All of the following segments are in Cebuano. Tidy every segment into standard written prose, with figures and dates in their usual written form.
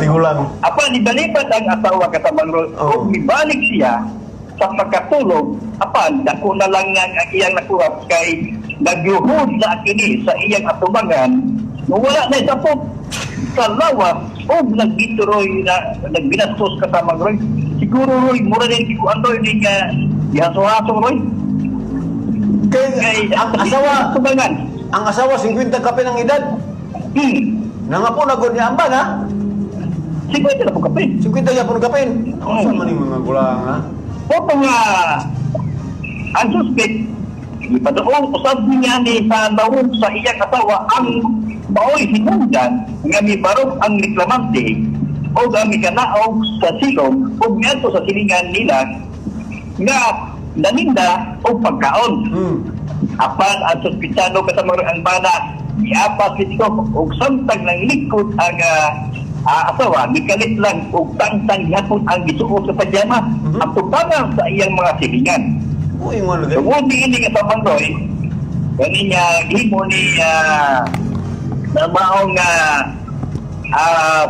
Tigulang. Apan ibalipat ang asawa kasamang Roy. Oo. Ug mibalik siya sa pagkatulog, apan dako na lang nga ang iyang nakuha kay nagyuhod na kini sa iyang atubangan, wala na isapot sa lawas ug nagituroy na nagbinastos kasamang Roy. Siguro Roy, mura din kikuan Roy ni nga gihaso-haso Roy. Kay Kay ang asawa, atubangan. ang asawa 50 kapin ang edad. Nangapo na gud niya amban ha. 50 na po kape. 50 yapon kapin. Ako sa man yung mga gulang ha. Opo nga, ang suspect, ipadoong usab niya ni sa nawong sa iyang asawa ang maoy hinungdan nga mibarog ang reklamante o ang mikanaog sa silong o miadto sa silingan nila nga naninda og pagkaon. Apan ang suspitsado kasama ang bana giapas ito og samtang nang likod ang asawa mikalit lang og tangtang gihapon ang gisuot sa pajama ang tubangan sa iyang mga silingan. Uy, mo lagi. Tungod niini nga sa Roy, kani nga gihimo ni na maong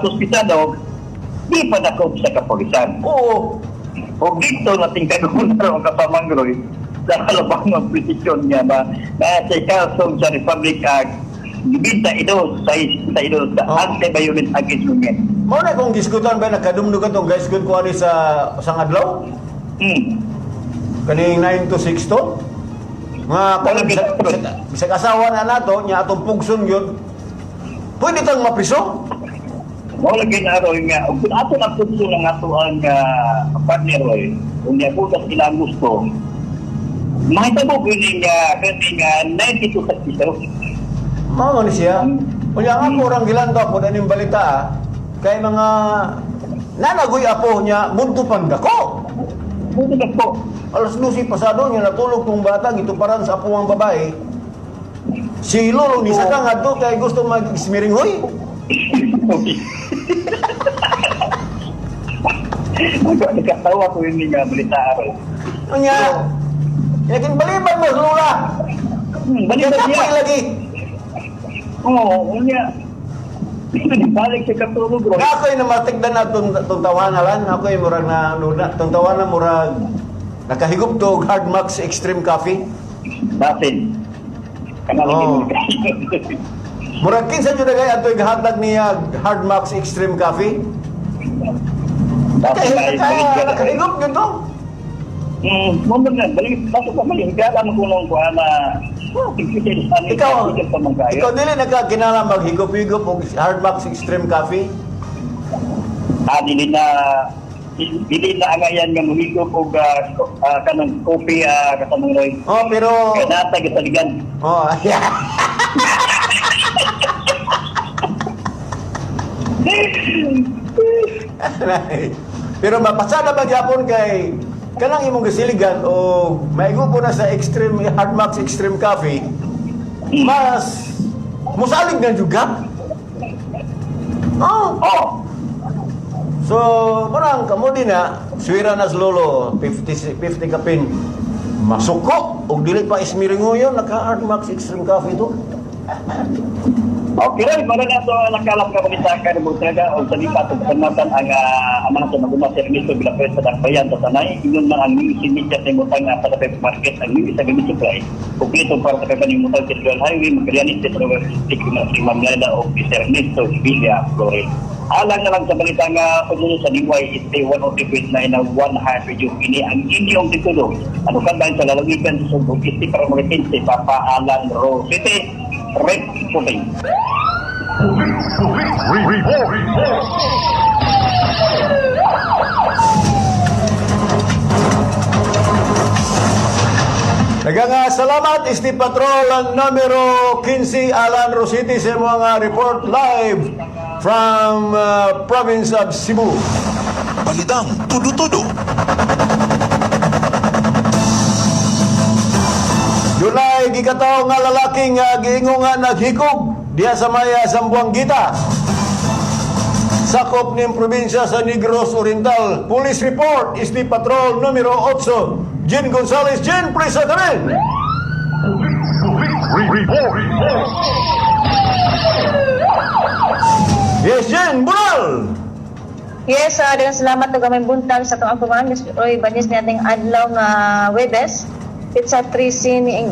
suspitsado di pa dakop sa kapolisan. Oo. O dito nating kagunar ang kasamang Roy sa kalabang ng presisyon niya ba na sa kasong sa Republic Act gibinta ito sa ito sa anti-violence against women. Mao na kung gisgutan ba nakadumdug atong guys ko ani sa adlaw? Kaning 9 to 6 to. Nga kung Wala bisag asawa na nato nya atong pugson gyud. Pwede tang mapriso. Mao lagi na Roy nga ug kung ato ang punto ng ato ang partner Roy, kung niya butas ilang gusto, mahitabo gyud nga kani nga 90 to 62. Mao man siya. Unya nga ako orang gilantaw po aning balita ah, kay mga nanagoy apo niya mudto pandako. Buti na po. Alas 12 pasado niya natulog tong bata gituparan sa apo ang babae. Si Lolo ni sa kang adto kay gusto mag-smiringhoy. Nagkatawa ko yun nga balita Roy. Unya, yakin baliban mo Lola. Balik Kaya siya. lagi. Oo, unya. Balik siya katulog, Roy. Nga ako'y namatigdan na itong, itong tawanan. Ako'y murag na, na itong tawanan murag nakahigup to og Hard Max Extreme Coffee. Basin. Kanang Oo. Murag kinsa jud kay atoy gahatag niya Hard Max Extreme Coffee. Basin Kaya na balik siya. nakahigup gyud to. Mo man balik baso pa balik kaya mo kunong ko ana. Oh, tigil sa ni Ikaw, pa man kayo. ikaw dili nagkakinala maghigup-higup og Hard Max Extreme Coffee. Ah, dili na angayan nga mohigop og kanang kopi kasamang Roy. Oh, pero Kaya nata gisaligan. Oh, yeah. Pero mapasada ba gyapon kay kanang imong gisiligan o maigo po na sa Extreme Hard Max Extreme Coffee, mas musalig na juga. Oh. Oh, So, marang kamo din na, suwira na sa lolo, 50, 50 kapin. Masuko, og dili pa ismiringo yun, naka Hard Max Extreme Coffee to. Okay rin, para na ito nakalap ka balita ka ng Butraga o sa lipat o kasamatan ang amahan sa maguma si Ernesto Villafres sa Dakbayan sa Tanay. Ingon man ang new signature sa imutang sa Pep Market, ang new sa Gamit Supply. Kompleto para sa kapaning mutang sa Federal Highway, Magallanes, Petro City, Mamlada o si Ernesto Villaflores. Alang na lang sa balita nga pagsunod sa DYST 103.9 na 100 Radio. Ini ang inyong titulo. Ano ka ba sa lalawigan sa Sumbong City para mga 15, Papa Alan Rosete, Reporting. Report. Daghang salamat Isti Patrol ang numero 15 Alan Rositi sa mga report live from province of Cebu. Balitang tudo-tudo. Dunay gikataw nga lalaki nga giingo nga naghikog diha sa maya Zamboanguita. Sakop ning probinsya sa Negros Oriental. Police report Isti Patrol numero 8. Jean Gonzales, Jean, please rin. Report. Yes, Jean, bunal! Yes, daghang salamat ug aming buntag sa atong ampuman, Mr. Roy Banis, ni ating adlaw nga Webes, pitsa 13 ni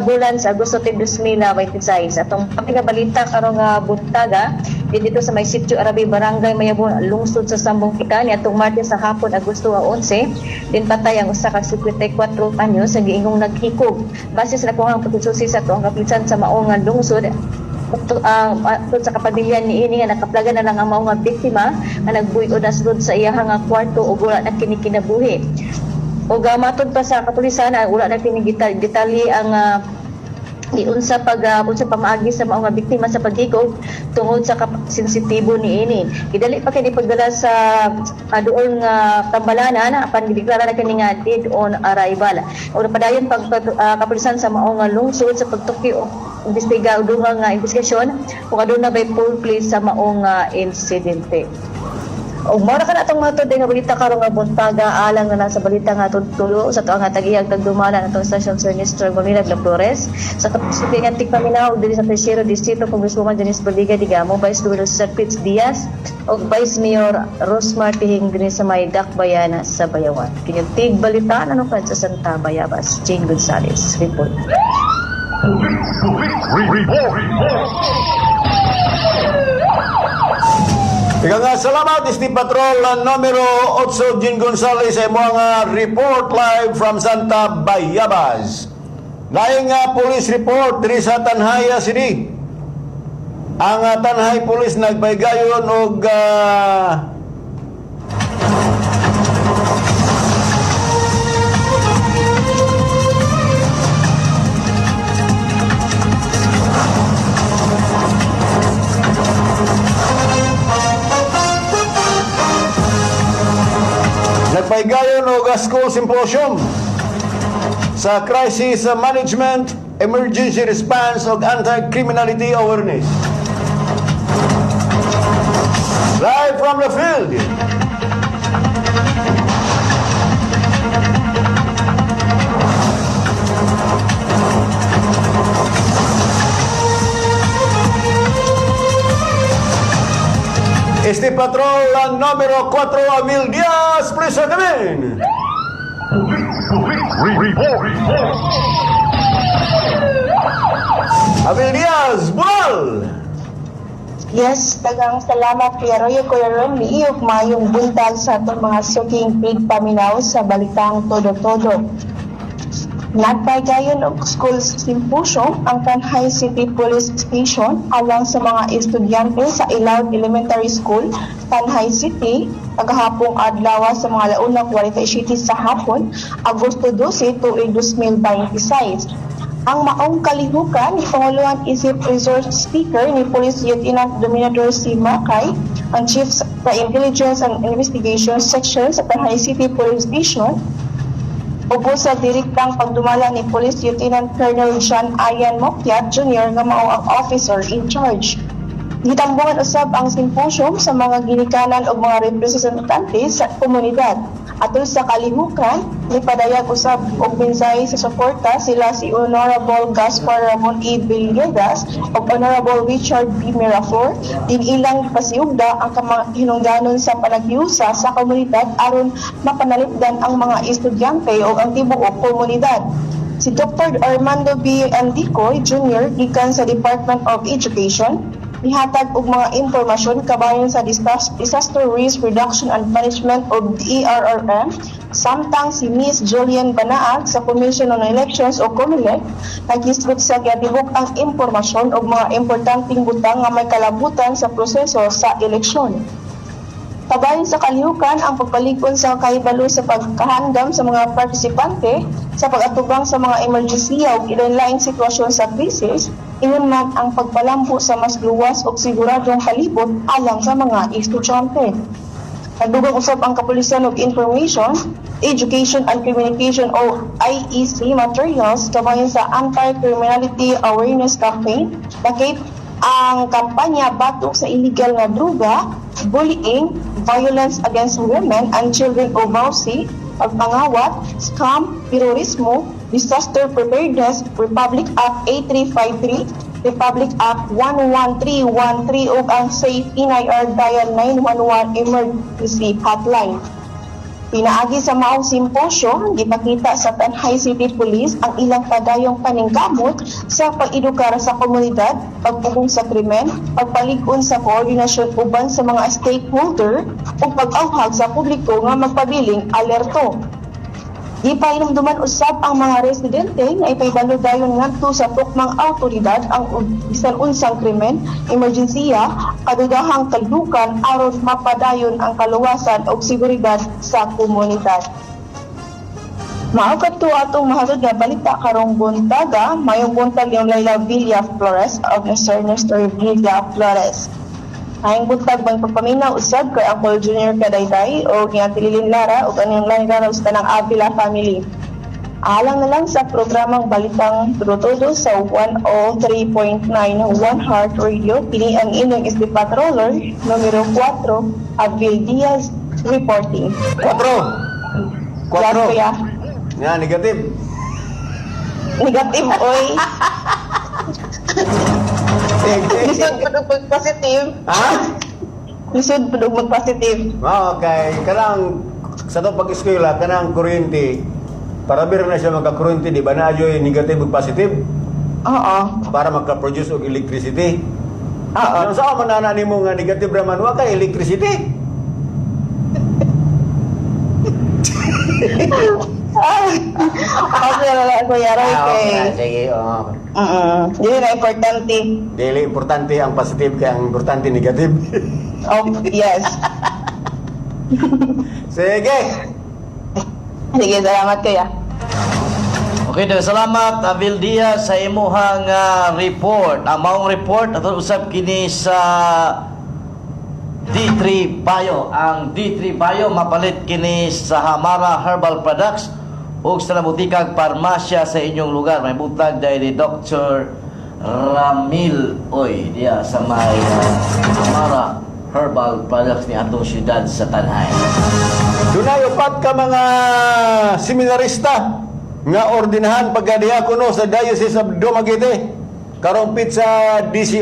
bulan sa Agosto 2026. Atong nga balita karong nga buntaga dito sa may Sitio Arabi, Barangay Mayabon, lungsod sa Sambong Kita, ni atong Martes sa hapon, Agosto 11, din patay ang usa ka 54 anyos sa giingong naghikog. Base sa nakuhang pagsusi sa atong kapulisan sa mao nga lungsod, sa kapamilya ni ini nga nakaplagan na lang ang mao nga biktima nga nagbuy-o na sulod sa iyahang nga kwarto ug wala na kini kinabuhi. Ug matod pa sa kapulisan, wala na kini detalye ang giunsa pag unsa pamaagi sa mao nga biktima sa paghigog tungod sa sensitibo niini. Gidali pa kini pagdala sa duol nga tambalanan apan gideklara na kini nga dead on arrival. Ug padayon pag kapulisan sa mao nga lungsod sa pagtuki og imbestiga og duha nga investigasyon kung aduna bay foul play sa mao nga insidente. Og mao ra kana atong matod nga balita karon nga buntaga, alang na lang sa balita nga tulo sa tuang nga tag-iyag tagdumala natong station Sir Nestor Gomila de Flores sa kapsuki nga tigpaminaw diri sa Tercero Distrito, Congresswoman Janice Baliga Digamo, Vice Governor Sir Fitz Diaz ug Vice Mayor Rosmar Tihing dinhi sa may Dakbayan sa Bayawan. Kinyong tig balita ano pa sa Santa Bayabas. Jane Gonzalez report. Ika nga, salamat, Isti Patrol numero 8, Jean Gonzales, sa imong report live from Santa Bayabas. Laing nga police report diri sa Tanhaya City. Ang Tanhay Police nagpaygayon og school symposium sa crisis management, emergency response ug anti-criminality awareness. Live from the field. Este patrol número 4, Amil Diaz, please come in. Amil Diaz, Bural! Yes, daghang salamat, Kuya Roy, Kuya Romli, ug maayong buntag sa atong mga suking paminaw sa Balitang Todo-Todo. Nagpaygayon og school symposium ang Tanjay City Police Station alang sa mga estudyante sa Ilaud Elementary School, Tanjay City, kagahapong adlaw sa mga launa 47 sa hapon, Agosto 12, tuig 2026. Ang maong kalihukan ni Panguluhan isip resource speaker ni Police Lieutenant Dominador C. Makay, ang Chief sa Intelligence and Investigation Section sa Tanjay City Police Station, ubos sa direktang pagdumala ni Police Lieutenant Colonel John Ian Mokyat Jr. nga mao ang officer in charge. Gitambungan usab ang symposium sa mga ginikanan og mga representante sa komunidad. Atol sa kalihukan, nipadayag usab og mensahe sa suporta sila si Honorable Gaspar Ramon E. Villegas ug Honorable Richard B. Miraflor din ilang pasiugda ang hinungdanon sa panaghiusa sa komunidad aron mapanalipdan ang mga estudyante o ang tibuok komunidad. Si Dr. Armando B. Andicoy Jr. gikan sa Department of Education nihatag og mga impormasyon kabahin sa Disaster Risk Reduction and Management o DRRM, samtang si Ms. Julian Banaag sa Commission on Elections o COMELEC naghisgot sa giatibok ang impormasyon og mga importanteng butang nga may kalabutan sa proseso sa eleksyon. Kabahin sa kalihukan ang pagpalig-on sa kahibalo sa pagkahandam sa mga partisipante sa pag-atubang sa mga emergency ug ilan-laing sitwasyon sa krisis, ingon man ang pagpalambo sa mas luwas ug siguradong palibot alang sa mga estudyante. Nagdugang usab ang kapulisan og Information, Education and Communication o IEC materials kabahin sa Anti-Criminality Awareness Campaign, lakip ang kampanya batok sa illegal nga druga, bullying, violence against women and children o VAWC, pagpangawat, scam, terorismo, disaster preparedness, Republic Act 8353. Republic Act 11313 ug ang Safe NIR Dial 911 Emergency Hotline. Pinaagi sa maong simposyo, gipakita sa Tanjay City Police ang ilang padayong paningkamot sa pag-edukar sa komunidad, pagpugong sa krimen, pagpalig-on sa koordinasyon uban sa mga stakeholder ug pag-awhag sa publiko nga magpabiling alerto. Gipahinumduman usab ang mga residente nga ipahibalo dayon ngadto sa tukmang awtoridad ang bisan unsang krimen, emergensiya, kadudahang kaldukan aron mapadayon ang kaluwasan ug seguridad sa komunidad. Mao kadto atong mahatod nga balita karong buntaga. Mayong buntag yung Laila Villa Flores of Mr. Nestor Villa Flores. Maayong buntag, bang pagpaminaw usab kay Uncle Junior Kadayday o ni Ate Lilin Lara o kaniyang Lara Lara sa tanang Avila family. Alang na lang sa programang Balitang Tudo-Tudo sa 103.9 One Heart Radio, kini ang inyong SD Patroller, numero 4, Avil Diaz reporting. Kwatro. Kwatro. Yes, kuya. Nga, negative. Negative, oy. Lisod pa mag-positive. Ha? Lisod pa mag-positive. Ah, okay. Kanang sa itong pag-eskwela, kanang kuryente, para biro na siya magka-kuryente, di ba na ayoy negative ug positive Oo. Para magka-produce og electricity. Oo. Ano sa man na nimo nga negative raman wa kay electricity? Ah, okay na lang, Kuya Roy. Ah, Kay. okay. Sige, oo. Dili na importante. Dili importante ang positive kay ang importante negative. Oh, yes. Sige. Sige, salamat, Kuya. Okay, daw salamat, Avil Diaz, sa imuhang report. Ang maong report ato usab kini sa D3 Bio. Ang D3 Bio mapalit kini sa Hamara Herbal Products ug sa Labutikag Parmasya sa inyong lugar. May buntag dahil ni Dr. Ramil Oy diya sa may Hamara Herbal Products ni atong siyudad sa Tanay. Dunay upat ka mga seminarista nga ordinahan pagkadiakono sa Diocese of Dumaguete karong pitsa 18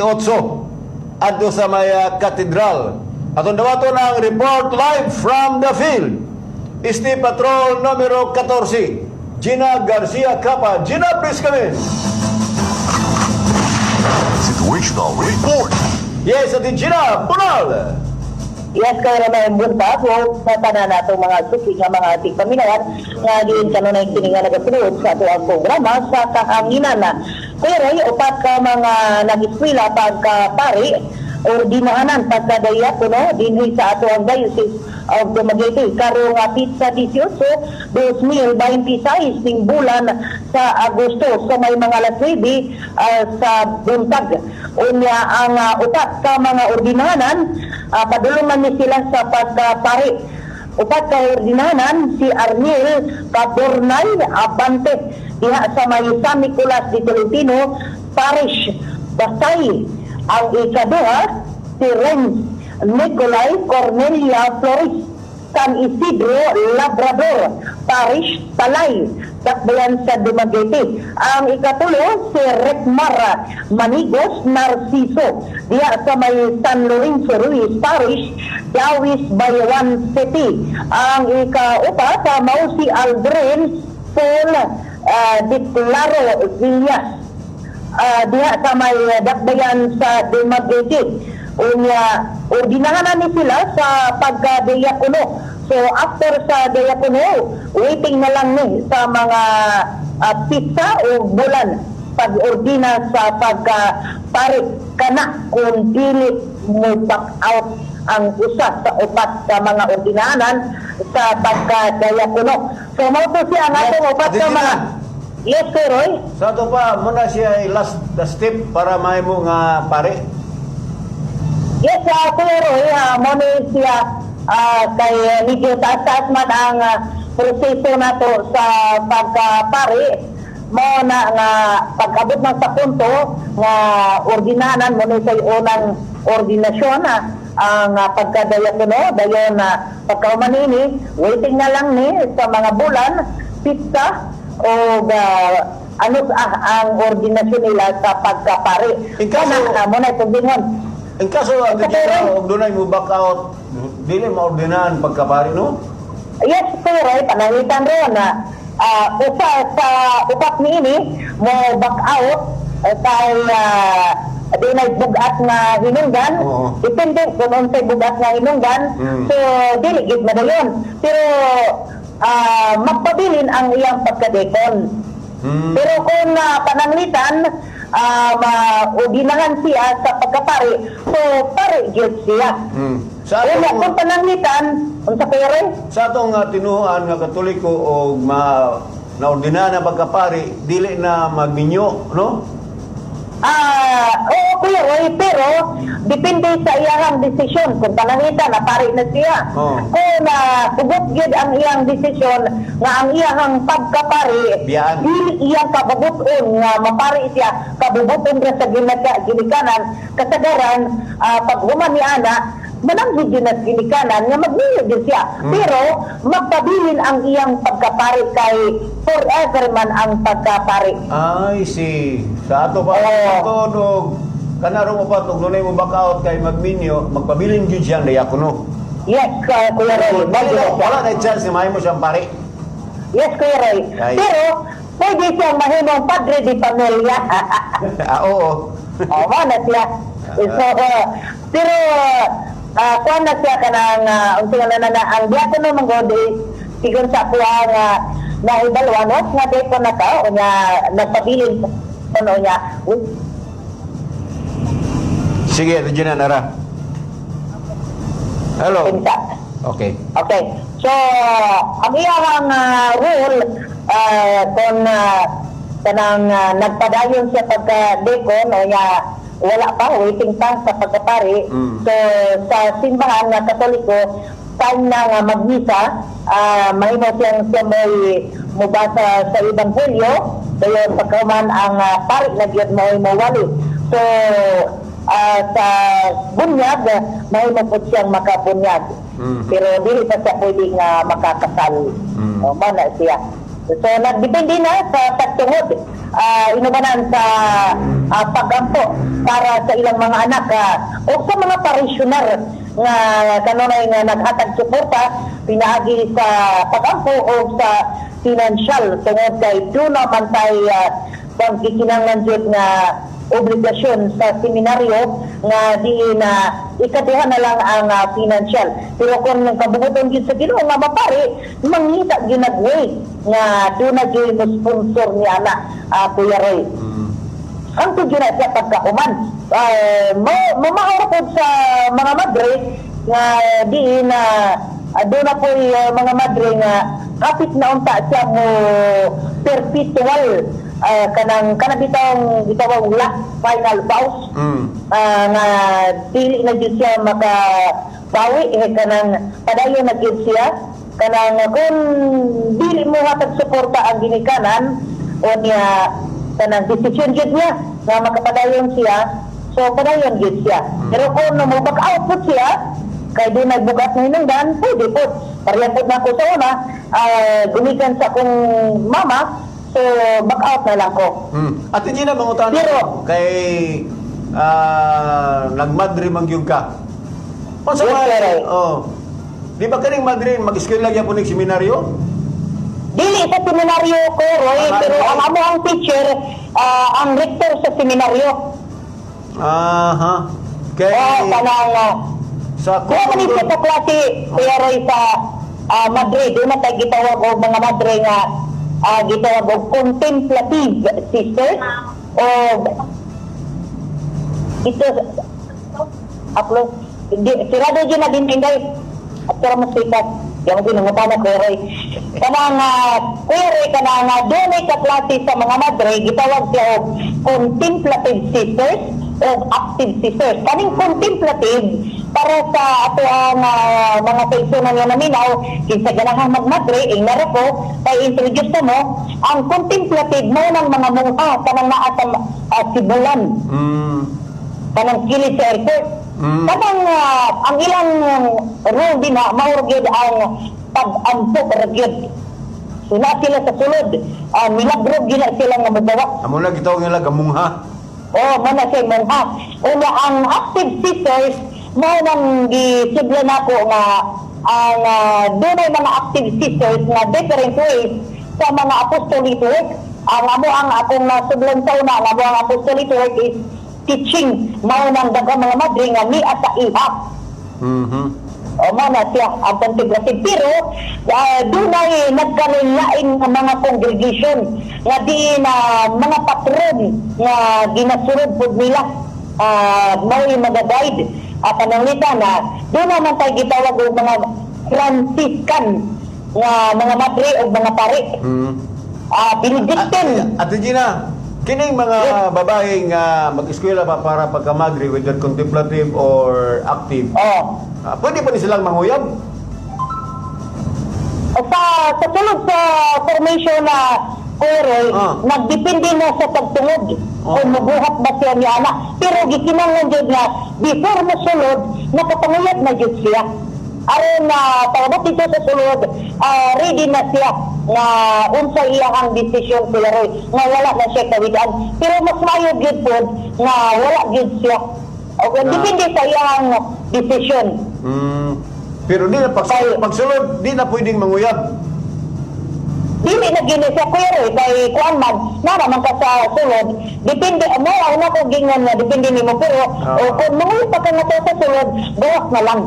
adto sa may katedral. Atong dawaton ang report live from the field. Este Patrol numero 14, Gina Garcia Capa. Gina, please come in. Situational Report. Yes, ati Gina Punal. Yes, kaya naman buntag o sa tanan nato mga suki nga mga tigpaminawan nga diin kanunay kini nga nagasuod sa ato ang programa sa kahanginan na. Kuya Roy, upat ka mga nag-eskwela pagka pari ordinahanan pagkadaya kuno dinhi sa ato ang Diocese of Dumaguete karong pizza 18 2026 ning bulan sa Agosto sa may mga alas 9 sa buntag. Unya ang upat ka mga ordinahanan, padulungan ni sila sa pagkapari. Upat ka ordinahanan: si Arnel Cadornay Abante diha sa may San Nicolas de Tolentino Parish, Basay. Ang ikaduha, si Renz Nicolay Cornelia Flores, San Isidro Labrador Parish, Palay, Dakbayan sa Dumaguete. Ang ikatulo, si Recmar Manigos Narciso, diha sa may San Lorenzo Ruiz Parish, Dawis, Bayawan City. Ang ikaupat, mao si Aldrin Paul Declaro Villas, diha sa may dakbayan sa Dumaguete. Unya, ordinahan na ni sila sa pagka-diakono. So after sa diakono, waiting na lang ni sa mga pizza o bulan pag-ordina sa pagka-pare kana kung dili mo back out ang usa sa upat sa mga ordinahanan sa pagka-diakono. So mao to siya ang atong upat sa Adina. mga. Yes, Sir Roy. Sa ato pa, muna siya ay last the step para mahimo nga pare. Yes, Kuya Roy, mo ni siya kay medyo taas-taas man ang proseso nato sa pagkapari mo na nga pag-abot man sa punto nga ordinanan mo ni sa unang ordinasyon na ang pagkadayakono dayon na pagkauman ini waiting na lang ni sa mga bulan, pizza o Ano ang ordinasyon nila sa pagkapari. In kaso- Kana mo na itong. In kaso, Ate Sa Gina, pero- og dunay mo back out, dili maordinahan pagkapari, no? Yes, Kuya Roy, pananglitan ron na usa sa upat niini mo back out kay dunay bugat nga hinungdan. Depende kung unsay bugat nga hinungdan. So dili gid madayon. Pero magpabilin ang iyang pagkadekon. Pero kung pananglitan maordinahan siya sa pagkapari, so pari gyud siya. Sa Unya, atong, kung pananglitan, unsa, Kuya Roy? Sa atong tinuohan nga Katoliko og ma naordinahan ang pagkapari, dili na magminyo, no? Ah, oo, Kuya Roy, pero depende sa iyang desisyon kung pananglitan na pari na siya. Kung hugot gyud ang iyang desisyon nga ang iyang pagkapari Biyaan. Dili iyang kabubuton nga mapari siya, kabubuton ra sa ginikanan, kasagaran pag human ni ana mananggid yun at ginikanan nga magminyo gyud siya. Pero magpabilin ang iyang pagkapari kay forever man ang pagkapari. Ay, si sa ato pa tuod og kanarong upat og dunay mo back out kay magminyo, magpabilin gyud siyang diakono. Yes, Kuya Roy. Dili na, wala na chance na mahimo siyang pari. Yes, Kuya Roy. Ay. Pero, pwede siyang mahimong padre di pamilya. Ah, oo. O, na siya. So, pero, kuan na siya kanang, unsa nga na, ang diakono man god is, sigon sa kuha nga, naibalwanos nga deacon na ka, o nga, nagpabilin ano niya. Sige, Ate Gina, nara. Hello. Unsa. Okay. Okay. So, ang iyang rule, kung kanang nagpadayon siya pagka deacon o niya wala pa, waiting pa sa pagkapari. So, sa simbahan nga Katoliko, time na nga magmisa, mahimo siyang siya mo'y mubasa sa Ebanghelyo, dayon pagkaman ang pari na gyud mo'y mowali. So, sa bunyag, mahimo po siyang makabunyag. Pero dili pa siya pwede nga makakasal. O, mao na siya. So, nagdepende na sa pagtungod, inubanan sa pagampo para sa ilang mga anak o sa mga parishioner nga kanunay nga naghatag suporta pinaagi sa pagampo o sa financial tungod kay duna man tay pagkikinanglan jud nga obligasyon sa seminaryo nga di na ikaduha na lang ang financial. Pero kung kabubuton gyud sa Ginoo nga mapari, mangita gyud nag-way nga duna gyud mo sponsor ni ana, Kuya Roy. Ang gyud na siya pagkahuman. Mo pod sa mga madre nga di na doon na po mga madre nga kapit na unta siya mo perpetual kanang kanang bitawng gitawag last final vows nga dili na gyud siya makabawi eh, kanang padayon na gyud siya kanang kung dili mo hatag suporta ang ginikanan o niya kanang desisyon gyud niya nga makapadayon siya, so padayon gyud siya. Pero kung mo back out pud siya kay di nagbugat na hinungdan, pwede po. Pareha po na ako sa una, gumikan sa akong mama, so back out na lang ko. Ate Gina, mangutana Pero- kay nagmadre man gyud ka. Unsa Yes, may sir. oh. Di ba kaning madre mag-eskwela gyapon ning seminaryo? Dili sa seminaryo ko, Roy, pero ang amo ang teacher, ang rector sa seminaryo. Aha. Kay Oh, kanang sa kuha man siya sa klase, Kuya Roy, sa Madrid. Doon na tayo gitawag og mga madre nga gitawag og contemplative sisters o ito upload di, sirado dyan na din inday at pero mas sikat yung ginungutan na, Kuya Roy, kanang Kuya Roy, kanang doon ay kaklase sa mga madre gitawag siya og contemplative sisters o active sisters. Kaning contemplative, para sa ato ang mga kaigsunan nga naminaw kinsa ganahan magmadre, ingnara ko kay introduce na mo ang contemplative mo ng mga mungha kanang naa sa Sibulan, kanang kilid sa airport. Kanang ang ilang role din na mao gyud ang pag-ampo ra gyud. So naa sila sa sulod. Milagro gina sila nga mogawas. Amo na gitawag nila gamungha. Oh, mo na siya mongha. Una ang active sisters mao nang gisudlan nako nga ang dunay mga active sisters nga different ways sa mga apostolic work. Ang amo ang akong nasudlan sa una, ang amo ang apostolic work is teaching, mao nang daghang mga madre nga niya sa iha. O mo na siya ang contemplative. Pero dunay nagkalain nga mga congregation nga di na mga patron nga ginasurod pud nila, mao'y magaguide at pananglita na doon naman tayo gitawag og mga Franciscan nga mga madre o mga pari. Benedictine. Ate Gina, kining mga babae nga mag-eskwela pa para pagkamadre, whether contemplative or active, pwede pa ni silang manguyab? Sa sulod sa formation na, Kuya Roy, nagdepende na sa pagtungod kung mubuhat ba siya ni ana. Pero gikinahanglan jud nga before mo sulod, nakapanguyab na jud siya. Aron na pag dito sa sulod, ready na siya nga unsa iyahang desisyon, Kuya Roy, nga wala na siya kawidan. Pero mas maayo gyud pod nga wala gyud siya. Okay, depende sa iyahang desisyon. Pero di na pagsulod, di na pwedeng manguyab. Dili na gini siya, Kuya Roy, kay kuan man na naman ka sa sulod, depende mo ang nako gingon nga depende nimo, pero o kung manguyab pa ka nga sa sulod, gawas na lang.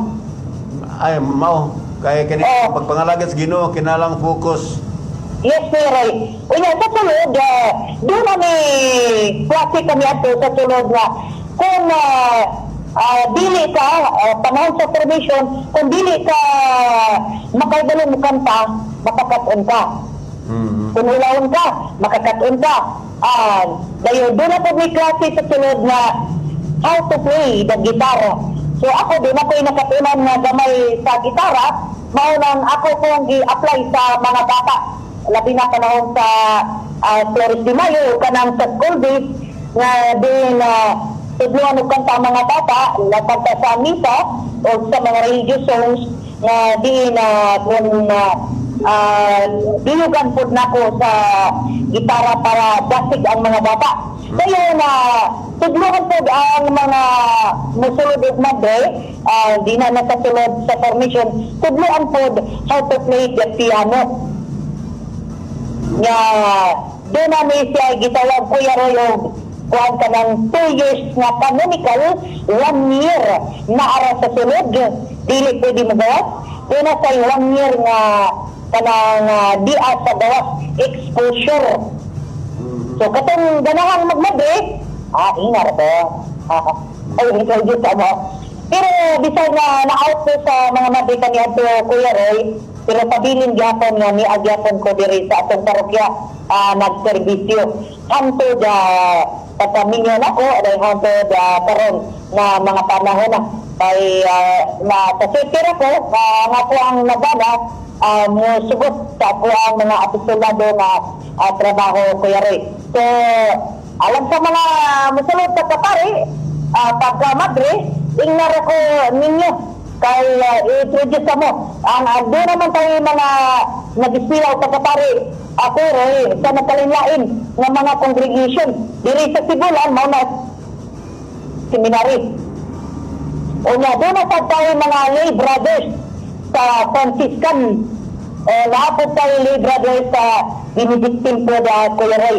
Ay, mao. Kaya kini pagpangalaga sa Ginoo kinalang focus. Yes, Kuya Roy. Unya sa sulod, doon na ni klase kami ato sa sulod nga kung dili ka, panahon sa formation, kung dili ka makaibalo mo kanta, makakat-on ka. Kung ulawon ka, makakat-on ka. Dayon doon na po may klase sa sulod na how to play the guitar. So ako din ako nakatunan nga gamay sa gitara, mao nang ako kong gi-apply sa mga bata. Labi na panahon sa Flores de Mayo kanang sa school days nga din tudloan og kanta ang mga bata, kanta sa misa o sa mga religious songs nga di na kung diyugan pod nako sa gitara para dasig ang mga bata. Kaya na tudloan pod ang mga musulod og madre, di na nakasulod sa formation, tudloan pod how to play the piano. Nga doon na ni siya gitawag, Kuya Roy, og kuan ka ng 2 years nga canonical, 1 year na ara sa sulod, dili pwede magawas. Doon na say 1 year nga kanang di sa gawas, exposure. So katong ganahang magmadre, inar to. Ay, introduce mo. Pero bisag na na-out ko sa mga madre kaniadto, Kuya Roy, pero pabilin gyapon nga ni agyapon ko diri sa atong parokya, nagserbisyo. Hantod pagkaminyo nako, aday hantod karon na mga panahon na kay na sa ko nga po ang nagana mo sugot sa ako ang mga apostolado nga trabaho, Kuya Roy. So, alam sa mga musulod sa kapari, pagka madre, ingnar ko ninyo kay i-introduce mo. Ang doon naman tayo mga nag-eskwela o pagkapari, ako Roy, sa nagkalinlain ng mga congregation. Diri sa Sibulan, mao na seminary. O nga, doon na sad tayo mga lay brothers sa Franciscan. O, naapod tayo lay brothers sa Benedictine po da, Kuya Roy.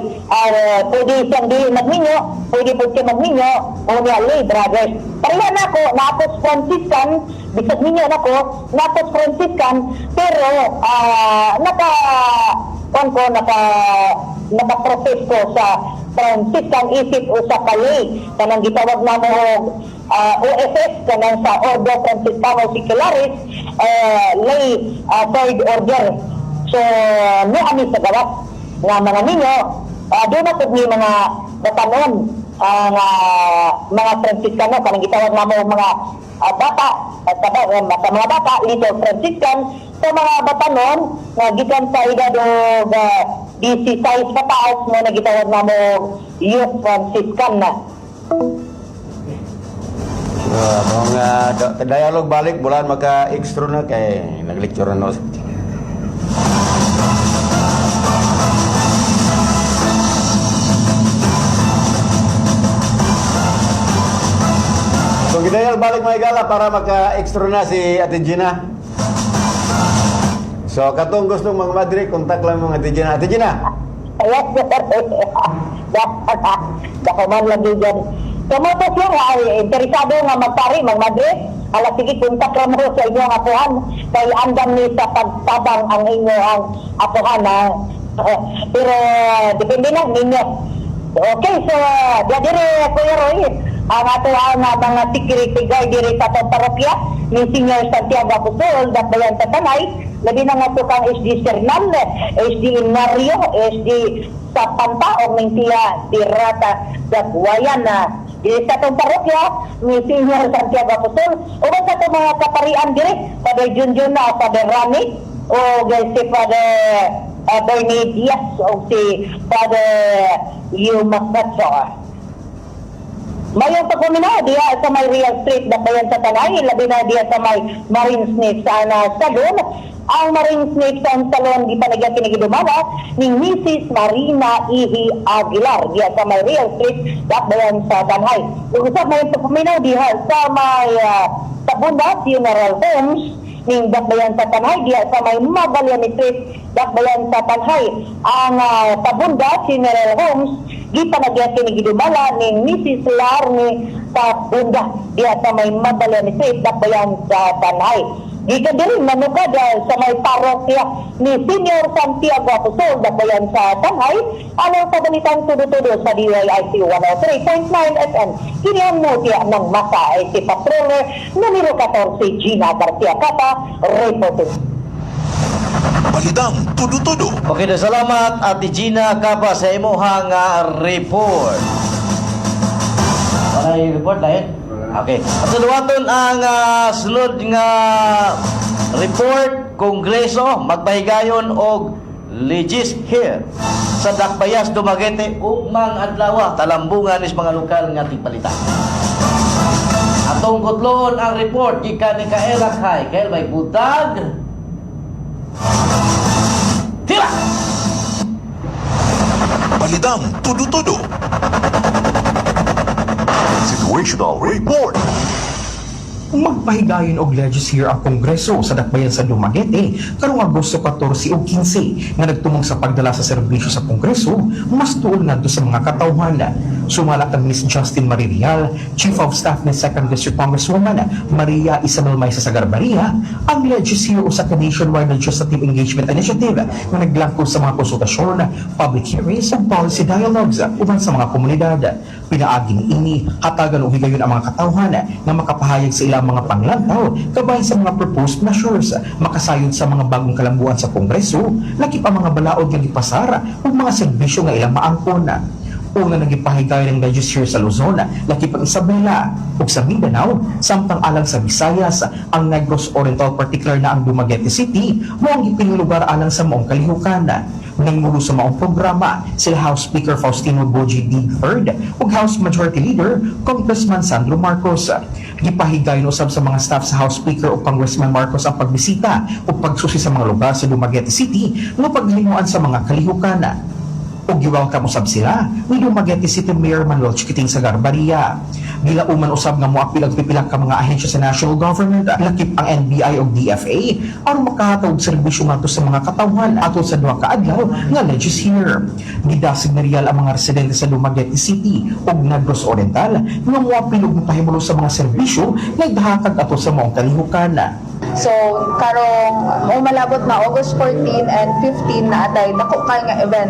Pwede siyang dili magminyo, pwede po siya magminyo, o nga, lay brothers. Pareha na ako, naapod Franciscan, bisag minyo na ko, naapod Franciscan, pero naka, kuan ko, naka-profess ko sa Franciscan isip usa ka lay kanang gitawag namo og OFS, kanang sa Ordo Franciscano Secularis, lay third order. So no ami sa gawas nga mga ninyo, doon na pud ni mga batanon ang mga Franciscano kanang gitawag namo og mga bata at sa mga bata, Little Franciscan, sa mga batanon nga gikan sa edad og 16 pataas mo na gitawag namo og Youth Franciscan na. Mga dialogue balik bulan maka extra na kay naglecture na no. Pagidayal balik, mga higala, para maka-extra na si Ate Gina. So, katong gustong mga madre, kontak lang mga Ate Gina. Ate Gina! Yes, sir. Dako man lagi dyan. Kamoto siya nga ay interesado nga magpari, magmadre. Ala sige, kontak ra mo sa inyong apuhan. Kay andam ni sa pagtabang ang inyong apuhan. Ha? Pero depende na ninyo. Okay, so diya dire, Kuya Roy, ang ato ang mga security guard diri sa atong parokya ni Senior Santiago Apostol, Dakbayan sa Tanay, labi na nga to kang SD Sernan, SD Inario, SD sa Panta o Mingtia Tirata Dagwayan na diri sa atong parokya ni Senior Santiago Apostol, uban sa atong mga kaparian diri, Father Junjun na, Father Rani, o si Father Bernie Diaz o si Father Yumakatso. Mayong pagpaminaw diha sa may Real Street, Dakbayan sa Tanay, labi na diha sa may Marine Snake sa ana Salon. Ang Marine Snake sa Salon gipanagya kinigidumala ni Mrs. Marina Ihi Aguilar diha sa may Real Street, Dakbayan sa Tanay. Ug usab mayong pagpaminaw diha sa may Tabunda Funeral Homes ning Dakbayan sa Tanay diha sa may Magallanes Street, Dakbayan sa Tanay. Ang Tabunda Funeral Homes gipanagya kinigidumala ni Mrs. Larny Tabunda diha sa may Magallanes Street, Dakbayan sa Tanay. Gikan diri manukad sa may parokya ni Senior Santiago Apostol, Dakbayan sa Tanay, alang sa Balitang Tudo-Tudo sa DYIC 103.9 FM. Kini ang mutya ng masa ay si Patroller numero 14, Gina Garcia Capa, reporting. Balitang Tudo-Tudo. Okay, na salamat Ate Gina Capa sa imuhang report. Wala yung report na yun? Okay. At sa duwaton ang sunod nga report, Kongreso magpahigayon og legis here sa Dakbayas, Dumaguete ugmang adlaw, talambungan is mga lokal nga tigbalita. Atong kutloon ang report gikan ni Kael Akhay. Kael, may butag. Tira! Balitang Tudo-Tudo. Situational Report. Magpahigayon og legishere ang Kongreso sa Dakbayan sa Dumaguete karong Agosto 14 ug 15 nga nagtumong sa pagdala sa serbisyo sa Kongreso mas tuol ngadto sa mga katawhan. Sumala kang Miss Justin Maririal, Chief of Staff ni 2nd District Congresswoman Maria Isabel Maisa Sagarbarria, ang legishere usa ka nationwide legislative engagement initiative nga naglangkob sa mga konsultasyon, public hearings ug policy dialogues uban sa mga komunidad. Pinaagi niini, hatagan og higayon ang mga katawhan nga makapahayag sa ilang mga panglantaw kabahin sa mga proposed measures, makasayod sa mga bagong kalambuan sa Kongreso, lakip ang mga balaod nga gipasar ug mga serbisyo nga ilang maangkon. Una nang gipahigayon ng legislature sa Luzon, lakip ang Isabela, ug sa Mindanao, samtang alang sa Visayas, ang Negros Oriental, particular na ang Dumaguete City, mao ang gipiling lugar alang sa maong kalihukan. Nangulo sa maong programa sila House Speaker Faustino Bojie Dy III ug House Majority Leader Congressman Sandro Marcos. Gipahigayon usab sa mga staff sa House Speaker ug Congressman Marcos ang pagbisita ug pagsusi sa mga lugar sa Dumaguete City nga paghimuan sa mga kalihukan ug giwelcome usab sila ni Dumaguete City Mayor Manuel Chiquiting Sagarbarria. Gilauman usab nga moapil ang pipila ka mga ahensya sa national government, lakip ang NBI ug DFA, aron makahatag og serbisyo ngadto sa mga katawhan atol sa duha ka adlaw nga legishere. Gidasig ni Real ang mga residente sa Dumaguete City ug Negros Oriental nga moapil ug mopahimulo sa mga serbisyo nga gihatag atol sa maong kalihukan. So, karong umalabot na August 14 and 15 na atay dako kay nga event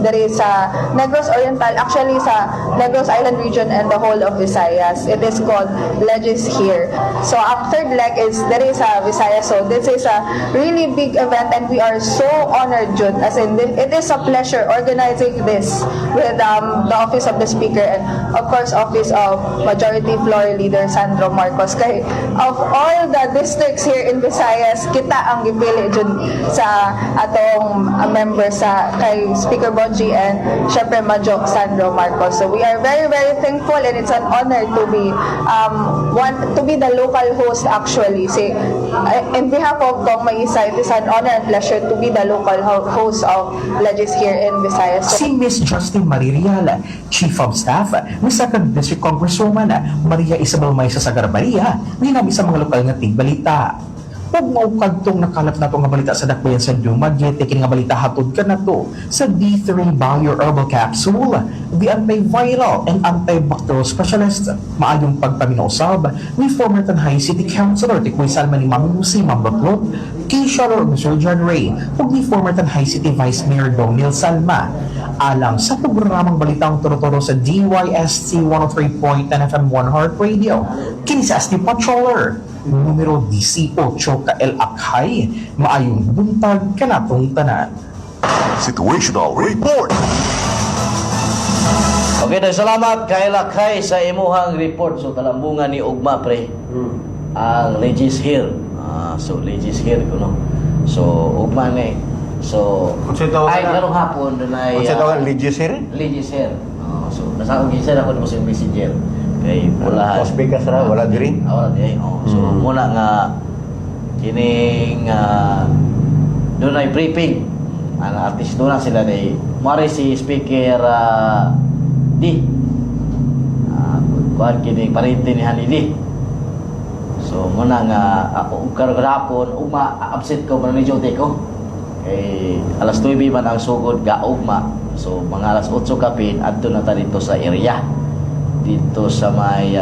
diri sa Negros Oriental, actually sa Negros Island region and the whole of Visayas. It is called Legis Here. So, ang third leg is diri sa Visayas. So, this is a really big event and we are so honored, jud. As in, it is a pleasure organizing this with the Office of the Speaker and of course Office of Majority Floor Leader Sandro Marcos. Kay of all the districts here in Visayas, kita ang gipili. dili jud sa atong member sa kay Speaker Bonji and syempre Majo Sandro Marcos. So we are very, very thankful and it's an honor to be one to be the local host actually. Si in behalf of Kong Maisa, it is an honor and pleasure to be the local host of Legis here in Visayas. So, Si Miss Justin Maririal, Chief of Staff ni Second District Congresswoman Maria Isabel Maysa Sagarbarria, ninabi sa mga lokal nga tigbalita. Ug mao kadtong nakalap nato nga balita sa dakbayan sa Dumaguete, kini nga balita hatod kanato sa D3 Bio Herbal Capsule, the antiviral and antibacterial specialist. Maayong pagpaminaw usab ni former Tanjay City Councilor Tikoy Salma ni Mami Lucy Mambatlot, Keisha Lord Mr. John Ray, ug ni former Tanjay City Vice Mayor Donil Salma. Alang sa programang Balitang Turo-Turo sa DYSC 103.10 FM 1 Heart Radio, kini sa Asti Patroller, numero 18 KL Akhay, maayong buntag kanatong tanan. Situational Report. Okay, dahil salamat kay Lakay sa imuhang report. So talambungan ni Ugma pre. Ang Legis here. Ah, so Legis here kuno. So ugma ni. So Unsay tawag ay na? karong hapon dunay Unsa tawag legis here? Legis here. Oh, so nasa akong gisad ako nimo sa messenger kay pulahan. Cosby ka sara, wala diri. Ah, wala diri. Oh, so muna nga kining dunay briefing ang artist na sila ni mari si speaker D kuan kini parente ni Hanili. So muna nga ako karon hapon ugma absent ko man ni duty ko kay alas 9 man ang sugod gaugma. So mga alas 8 kapin adto na ta dito sa area dito sa may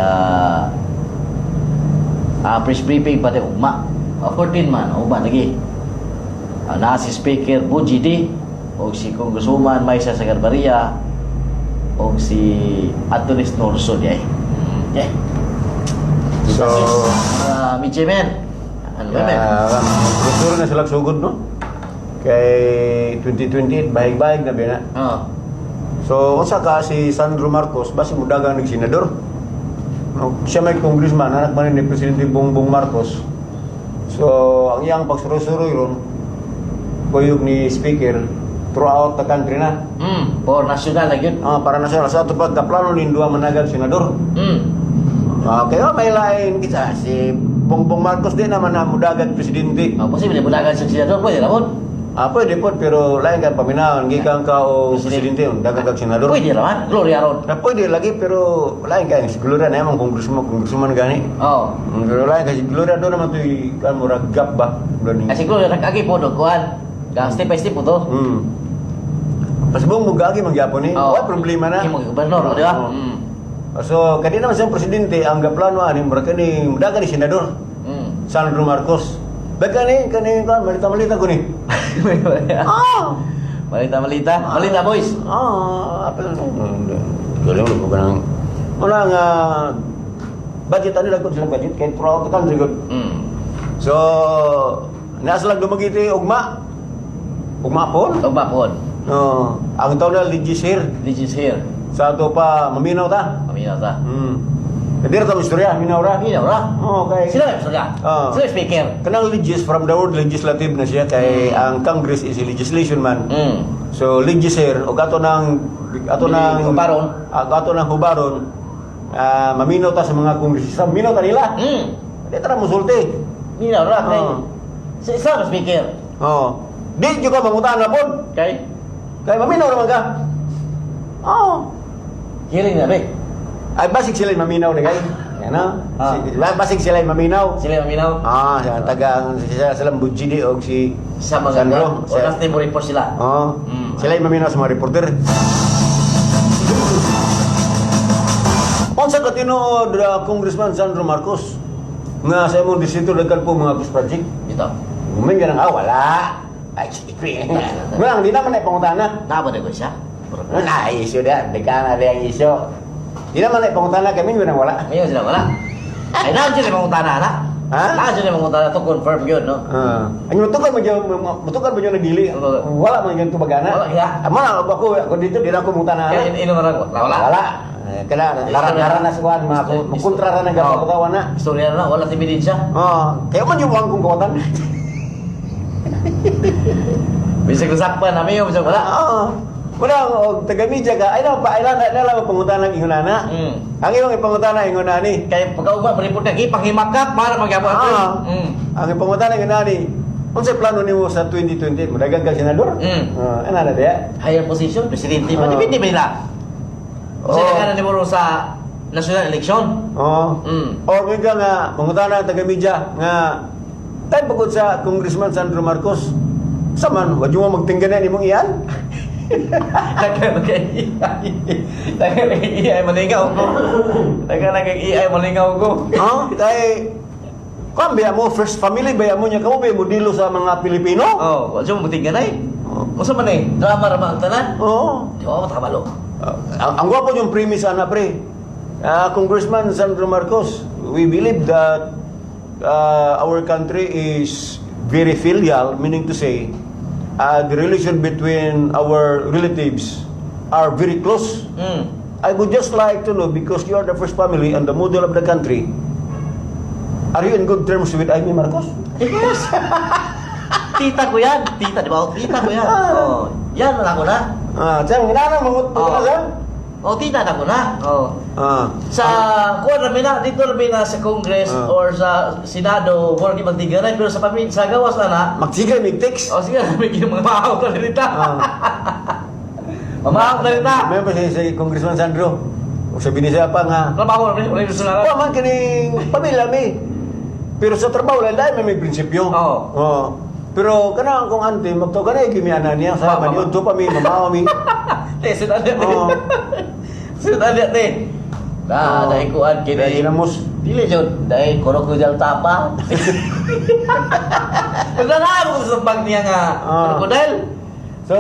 press briefing pati ugma. 14 man ugma lagi. Na si Speaker Buji D o si Congresswoman Maysa Sagarbarria o si Antonis Norso di ay. Yeah. So, Miche men. Ano ba men? Kultura na sila sugod, no? Kay 2028, bahig-bahig na ba na? Oh. So, unsa ka si Sandro Marcos, basi mudagang ng senador. No, siya may congressman, anak man ni Presidente Bongbong Marcos. So, ang iyang pagsuroy-suroy ron, kuyog ni Speaker, throughout the country na. For national na yun. Ah, para nasyonal. Sa ato pagkaplano ni duha managang senador. Ah, kaya may lain kita si Bongbong Marcos di naman na mudagan presidente. Oh, posible mudagan sa senador pwede ra pod. Ah, pwede po, pero lain ka paminawon, gikan ka o presidente, dagang kag senador. Pwede ra man. Gloria ron. Na pwede lagi, pero lain ka, si Gloria na yamang congressman, congressman gani. Oh. Pero lain ka, si Gloria doon naman to'y, kan murag gap ba? Doon ni. Kasi Gloria nag-agi po do kuan. Ga step by step po to. Pasibong mo gagi mangyapon ni, Oh. wala problema na. Imo gobernador, di ba? Oo. So, kanina naman siyang presidente, ang gaplano ani, murag kani, mudagan ni senador. Sandro Marcos. Baga ni, kani, kan, malita-malita ko ni. Ah. Malita malita. Malita boys. Ah, apa galing mo ba nang una nga budget ano lang sila budget kay throughout the country good. So, nasa lang Dumaguete ugma. Ugma pon. Ugma pon. No, ang tawag na legis here. Legis here. Sa ato pa maminaw ta. Maminaw ta. Hindi ra ta istorya, minaw ra. Maminaw ra. Oh, okay. Sila may istorya. Oh. Sila may speaker. Kanang legis from the word legislative na siya kay ang Congress is a legislation man. So legislator og ato nang Hubaron. Ato nang hubaron, maminaw ta sa mga kongresista, minaw ta nila. Di ta ra musulti. Minaw ra kay. Oh. Sa isa ka speaker. Oh. Di jud ka mangutan na pod. Kay Kay maminaw naman ka. Oh. Hearing na be. Ay basig sila maminaw ni kay. Ano? Basig sila maminaw. Sila maminaw. Ah, siya taga ang sila silang Bujidi og si Sa mga Sandro. O last name mo report sila. Oo. Sila yung maminaw sa mga reporter. Unsa ka tinuod Congressman Sandro Marcos nga sa imong distrito daghan po mga ghost project? Dito. Gumin ka nang, wala. Ay, sikri. Wala, hindi naman na ipangutana. Napa na ko siya. Na, issue na. Di ka na ang issue. Di naman na ipangutana kami, yun ang wala. Ngayon sila wala. Ay, naan sila mangutana na. Ha? Naan sila mangutana to confirm yun, no? Ah. Ang mutukan mo dyan, mutukan mo dyan nagdili. Wala man dyan tubagana. Wala, kaya. Amo na, ako dito, di na ako mangutana. Kaya ino marang wala. Wala. Wala. Eh, Kaya, laran na sa kuwan, mga kontra ra ng gapapakawan na. Istorya na, wala si Bidin siya. Oh, kaya man yung kong kawatan. Bisag nasakpan na mayo, bisag wala. Oo. Wala, og taga-media ka, ay lang pa, ay lang, ay lang pangutana ang ingon ana. Ang imong ipangutana ingon ani. Kay pagkaugma report ka gipanghimakak para magyapon ato. Ah. Ang ipangutana ingon ani. Unsay plano nimo sa 2020? Mudagan ka senador? Ah, ana na diya. Higher position, presidente pa, depende ba nila? Kasi nagana ni mo sa national election. Oo. Or kung ka nga, mangutana ang taga-media nga, tayo pagod sa Congressman Sandro Marcos, saman, wag mo magtingga na nimong iyan? Dagan kay AI. Dagan kay AI malingaw ko. Dagan kay AI malingaw ko. Oo, kay kuan ba mo, first family ba mo niya, kamo ba yung modelo sa mga Pilipino? Oh, wag mo magtingga na eh. Unsa man eh? Drama ra man ang tanan. Oo. Di ba kabalo? Ang gwapo yung premise ana pre. Congressman Sandro Marcos, we believe that our country is very filial, meaning to say, the relation between our relatives are very close. I would just like to know, because you are the first family and the model of the country, are you in good terms with Imee Marcos? Yes. Tita ko yan. Tita, di ba? Tita ko yan. Oh, yan wala ko na. Ah, tiyan, ginana, mangut Oh. oh. Oh, tita na ko na. Oh. Sa kuan rami na dito rami na sa Congress or sa Senado, wala di magtigaray pero sa pamilya sa gawas na na. Magsigay, mig text. Oh, sige, may mga maaw na rin. Mamaaw na rin ta. May pa si Congressman Sandro. O sabi niya pa nga, Trabaho rami, wala yung sunaran. wa man kining pamilya mi. Pero sa trabaho lang dahil may prinsipyo. Oo. Oo. Pero kanang kung ante magto kanay gimiana niya sa Ma- ma- maniudto pa mi mamaw mi. Te, sinadya te. Oo. Sinadya te. Na, dahil kuan kini. Dahil ginamos. Dili jud, dahil crocodile tapa. Naglangan ko sa bag niya nga crocodile. So,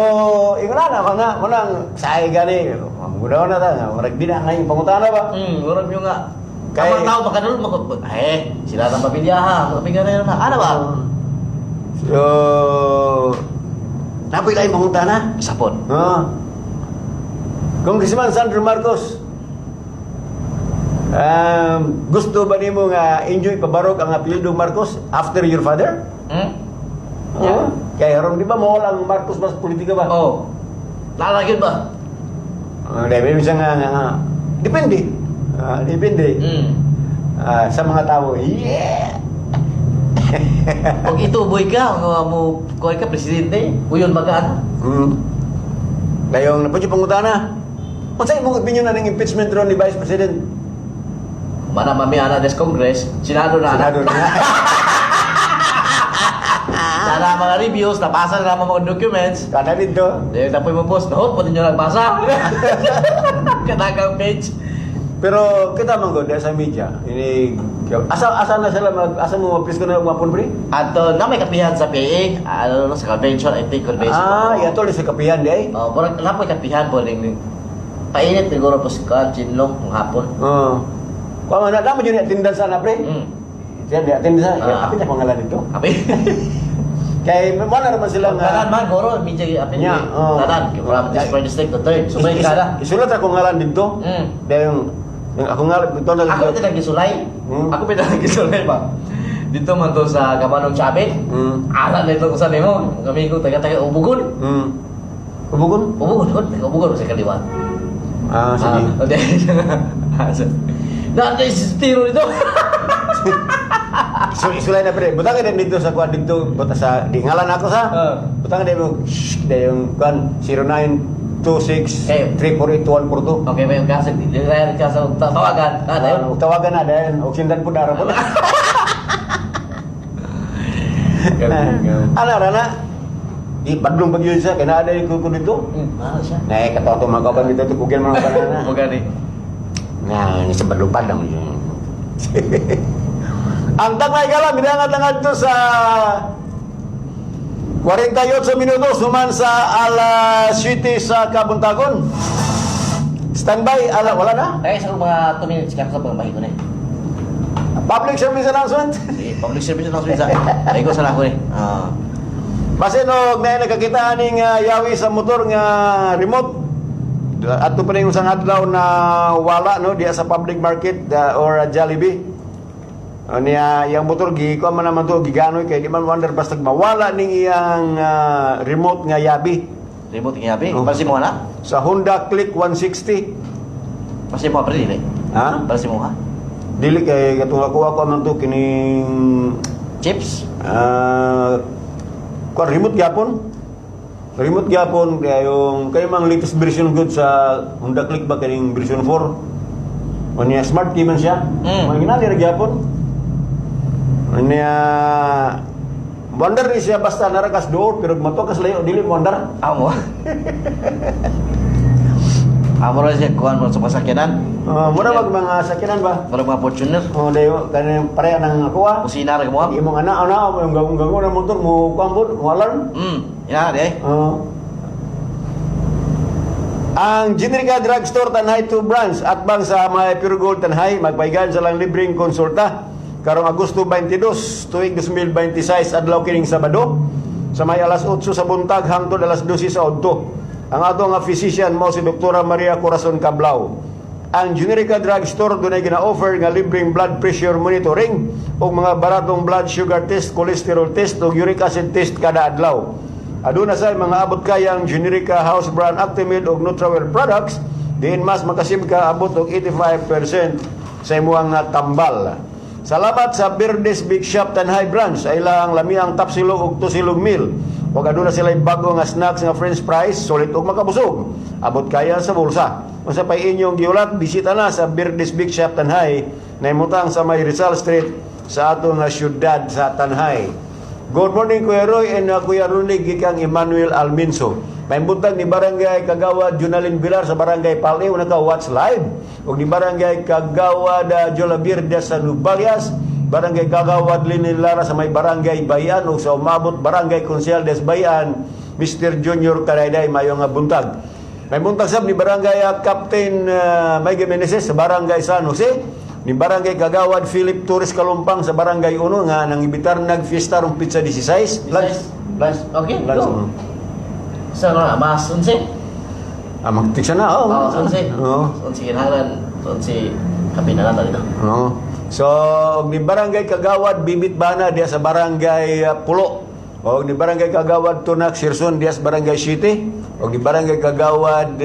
ingon na ka nga, munang say gani. Magudaw na ta, murag di na ngayon pangutana ba? Murag yung nga. Kay Kay- ang tao makanul mako eh sila ng pamilya ha, pamilya na yun ha. Ano ba? So, napoy laing pangutana. Sapon. Ah. Congressman Sandro Marcos, gusto ba nimo nga enjoy pabarog ang apelyido Marcos after your father? Hmm? Yeah. Kaya ron di ba mawala ang Marcos mas politika ba? Oh. Lalagyan ba? Dahil minsan nga, depende. Depende. Sa mga tao, yeah! Pag ituboy ka, nga mo kuha ka presidente, uyon ba ka ano? Dayong napudyo pangutana. Unsa imong opinion na ning impeachment ron ni Vice President? Mana mami ana des Congress, Senado na ana. Senado na. Sana mga reviews, nabasa na naman mga documents. Kada dito. Dahil tapoy mo post, no, pwede nyo nagbasa. Kanagang page. Pero kita man gud sa media, ini asa asa na sila mag asa mo mapis ko na mapon pre? Ato na may kapihan sa PA, ano sa convention, I think convention. Ah, yato sa kapihan di ay. Oh, murag na po kapihan po ning painit siguro po si Kuan Chinlong kung hapon. Oo. Kuha man na damo jud ni attendance ana pre. Siya di attendance. Ah. Apil na pangalan dito. Api. Kay mo na naman sila nga. Tanan man goro medyo apil. Nya, oh. Tanan from this first district to third. So may kada. Isulat ako ngalan dito. Dahil yung ako ngalan dito na Ako pinag gisulay. Ako pinag gisulay ba. Dito man to sa Gamanong Chabit. Ala na ito kung saan mo. Kami ko taga-taga Ubugon. Ubugon? Ubugon, kon. Taga Ubugon sa kaliwa. Ah, sige. Ah, okay. Na, tiro dito. So, isulay na pre. Butang din dito sa kuan dito, buta sa di ngalan ako sa. Butang din mo shh, yung kuan 0926 348 142. Okay, may kasi di na ka sa tawagan. Ah, dayon. Ah, tawagan na dayon. Og sindan po dara po. Ana rana. Di badlong pag yun siya kay naa day ko dito. Mahal siya. Nay katawa to mga kauban dito tukugin mga banana. Mo gani. Nga, ni sa badlong padang yun. Ang tagmay galang, bidangat lang adto sa 48 minutos human sa alas 7 sa Kabuntagon. Standby, ala, wala na? Ay, sa mga 2 minutes ka sa pagmahi ko na eh. Public service announcement. Sige, public service announcement sa. Ay ko sa ako eh. Ah. Basin og na nakakita ning yawi sa motor nga remote. Adto pa ning usang adlaw na wala no diya sa public market or Jollibee. Niya iyang motor gi kuan man naman to giganoy kay di man wonder basta mawala ning iyang remote nga yabi. Remote nga yabi. Oh. Para si mo na? Sa Honda Click 160. Para si mo pre dili. Ha? Para si mo ha? Dili kay katong ako ako man to kining Chips. Kuan remote gyapon. Remote gyapon kay yung kay mang latest version good sa Honda Click ba kining version 4. Unya smart key man siya. Mga ginali ra gyapon. Unya wonder ni siya basta narakas door pero matukas layo dili mo wonder. Amo. Amo ra siya kuan mo sa pasakyanan. Mura mag mga sakyanan ba? Mura mga Fortuner. Oh, dayo kanang pareha ng ako ah. Kusina ra mo. Imong ana ana mo yung gangong-gangong na motor mo kuan pod, mo alarm. Ina di ay. Oo. Ang Generica Drugstore Tanhay 2 Branch at bang sa may Pure Gold Tanhay magpaigan sa lang libreng konsulta karong Agosto 22 tuig 2026 adlaw kining Sabado sa may alas 8 sa buntag hangtod alas 12 sa udto. Ang ato nga physician mao si Doktora Maria Corazon Cablao. Ang Generica Drugstore dunay gina-offer nga libreng blood pressure monitoring ug mga baratong blood sugar test, cholesterol test ug uric acid test kada adlaw. Aduna sa mga abot kayang Generica House Brand Actimid ug Nutrawell products diin mas makasib ka abot og 85% sa imuhang nga tambal. Salamat sa Birdes Big Shop Tanhay Branch sa ilang lamiang tapsilog ug tusilog meal. Ug aduna sila bago nga snacks nga french fries, sulit ug makabusog. Abot kaya sa bulsa. Unsa pay inyong giulat, bisita na sa Birdes Big Shop Tanhay na sa may Rizal Street sa atong nga syudad sa Tanhay. Good morning, Kuya Roy and Kuya Runig gikang Emmanuel Alminso. May buntag ni Barangay Kagawad Junalin Bilar sa Barangay Paliw naka-watch live. Ug ni Barangay Kagawad Jolabir de sa Nubalias, Barangay Kagawad Linil Lara sa may Barangay Bayan ug sa umabot Barangay Konsyal des Bayan, Mr. Junior Karayday mayo nga buntag. May buntag sab ni Barangay Captain Mike Meneses sa Barangay San Jose, ni Barangay Kagawad Philip Torres Kalumpang sa Barangay Uno nga nangibitar nagfiesta rong pizza 16. Lunch. Lunch. Okay, Lunch. go. Sa ano na, mas 11. Ah, magtiksa na, oh. Oh, 11. Oo. 11 kinahanglan, 11 kape na lang dito. Oo. So, og ni Barangay Kagawad Bibit Bana diya sa Barangay Pulo. Og ni Barangay Kagawad Tunak Sirson diya sa Barangay City. Og ni Barangay Kagawad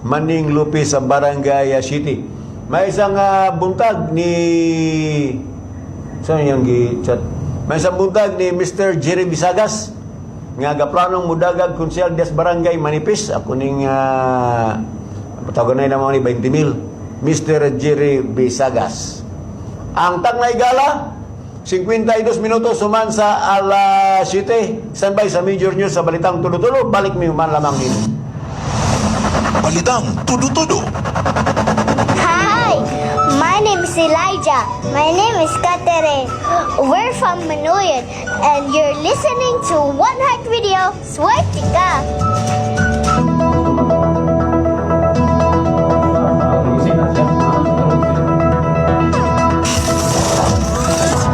Maning Lupi sa Barangay City. May isang buntag ni saan yung gi-chat? May isang buntag ni Mr. Jerry Bisagas nga gaplanong mudagag konsyal diya sa Barangay Manipis. Ako ning patawagan na naman ni 20 mil. Mr. Jerry Bisagas. Ang Tagnay Gala, 52 minutos suman sa alas 7. Standby sa Major News sa Balitang Tulo-Tulo. Balik mi human lamang nino. Balitang Tudo-Tudo. Hi, my name is Elijah. My name is Catherine. We're from Manuyan, and you're listening to One Heart Radio. Swerte ka!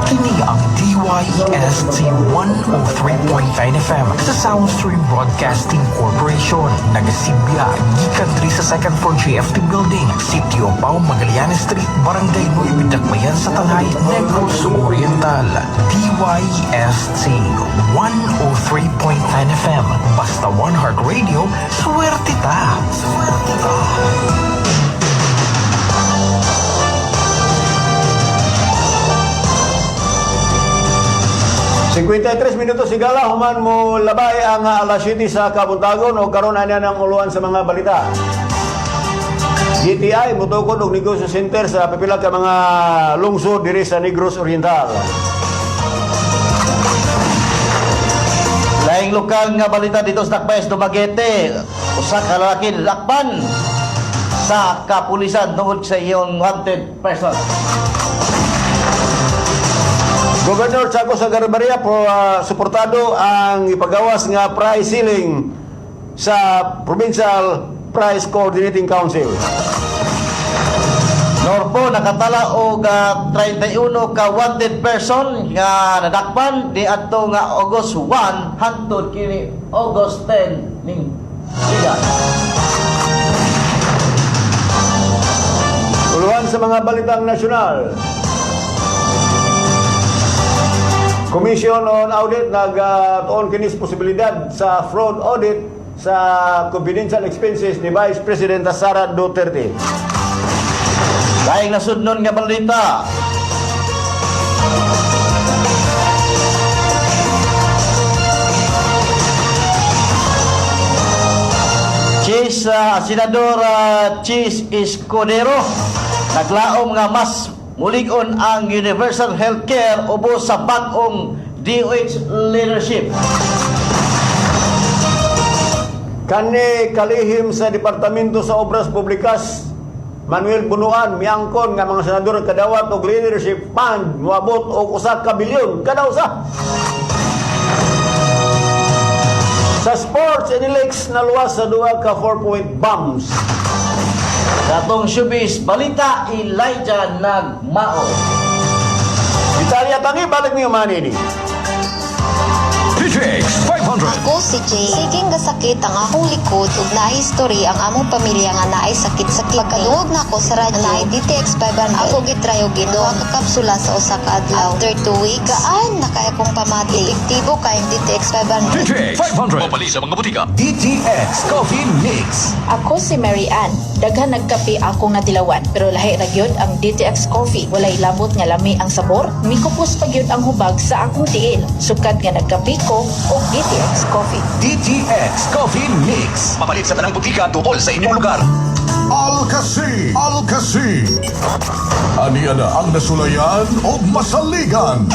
Kini ang DYST 103.9 FM sa Soundstream Broadcasting Corporation. Nagasibya, gikan diri sa second floor JFT Building, Sitio Pao, Magallanes Street, Barangay Nueva Dakbayan sa Tanay, Negros Oriental. DYST 103.9 FM. Basta One Heart Radio, swerte ta! Swerte ta! 53 minutos sigala human mo labay ang alas 7 sa Kabuntagon o karon ana ng uluan sa mga balita. DTI mutukod og negosyo center sa pipila ka mga lungsod diri sa Negros Oriental. Laing lokal nga balita dito sa Dakbayan sa Dumaguete. Usa ka lalaki lakban sa kapulisan tungod sa iyong wanted person. Governor Chaco Sagarbarria po suportado ang ipagawas nga price ceiling sa Provincial Price Coordinating Council. Norpo nakatala og 31 ka wanted person nga nadakpan niadto nga August 1 hangtod kini August 10 ning siga. Uluhan sa mga balitang nasyonal. Commission on Audit nagtuon kini sa posibilidad sa fraud audit sa confidential expenses ni Vice President Sara Duterte. Laing nasudnon nga balita. Cheese, Senador Cheese Escudero naglaom nga mas mulig-on ang universal healthcare ubos sa bag-ong DOH leadership. Kani kalihim sa Departamento sa Obras Publikas Manuel Bunuan miangkon nga mga senador kadawat og leadership fund moabot og 1 ka bilyon kada usa. Sa sports, NLEX naluwas sa duha ka 4-point bombs. Sa atong showbiz balita, Elijah nagmao. Italia tangi balik niyo manini. DTX 500. Ako si Jay. Siging gasakit ang akong likod ug naay history ang among pamilya nga naay sakit sa kidney. Pagkaduog nako sa radyo, naay DTX 500. Ako gitry og ginuha ka kapsula sa usa ka adlaw. After 2 weeks, gaan na kay akong pamati. Epektibo kay DTX 500. DTX 500. Mapali sa mga butika. DTX Coffee Mix. Ako si Mary Ann. Daghan nagkape akong natilawan pero lahi ra gyud ang DTX Coffee. Walay labot nga lami ang sabor, mikupos pa gyud ang hubag sa akong tiil. Sukad nga nagkape ko og DTX Coffee. DTX Coffee Mix. Mapalit sa tanang butika duol sa inyong lugar. Alkasi, Alkasi. Aniya na ang nasulayan o masaligan.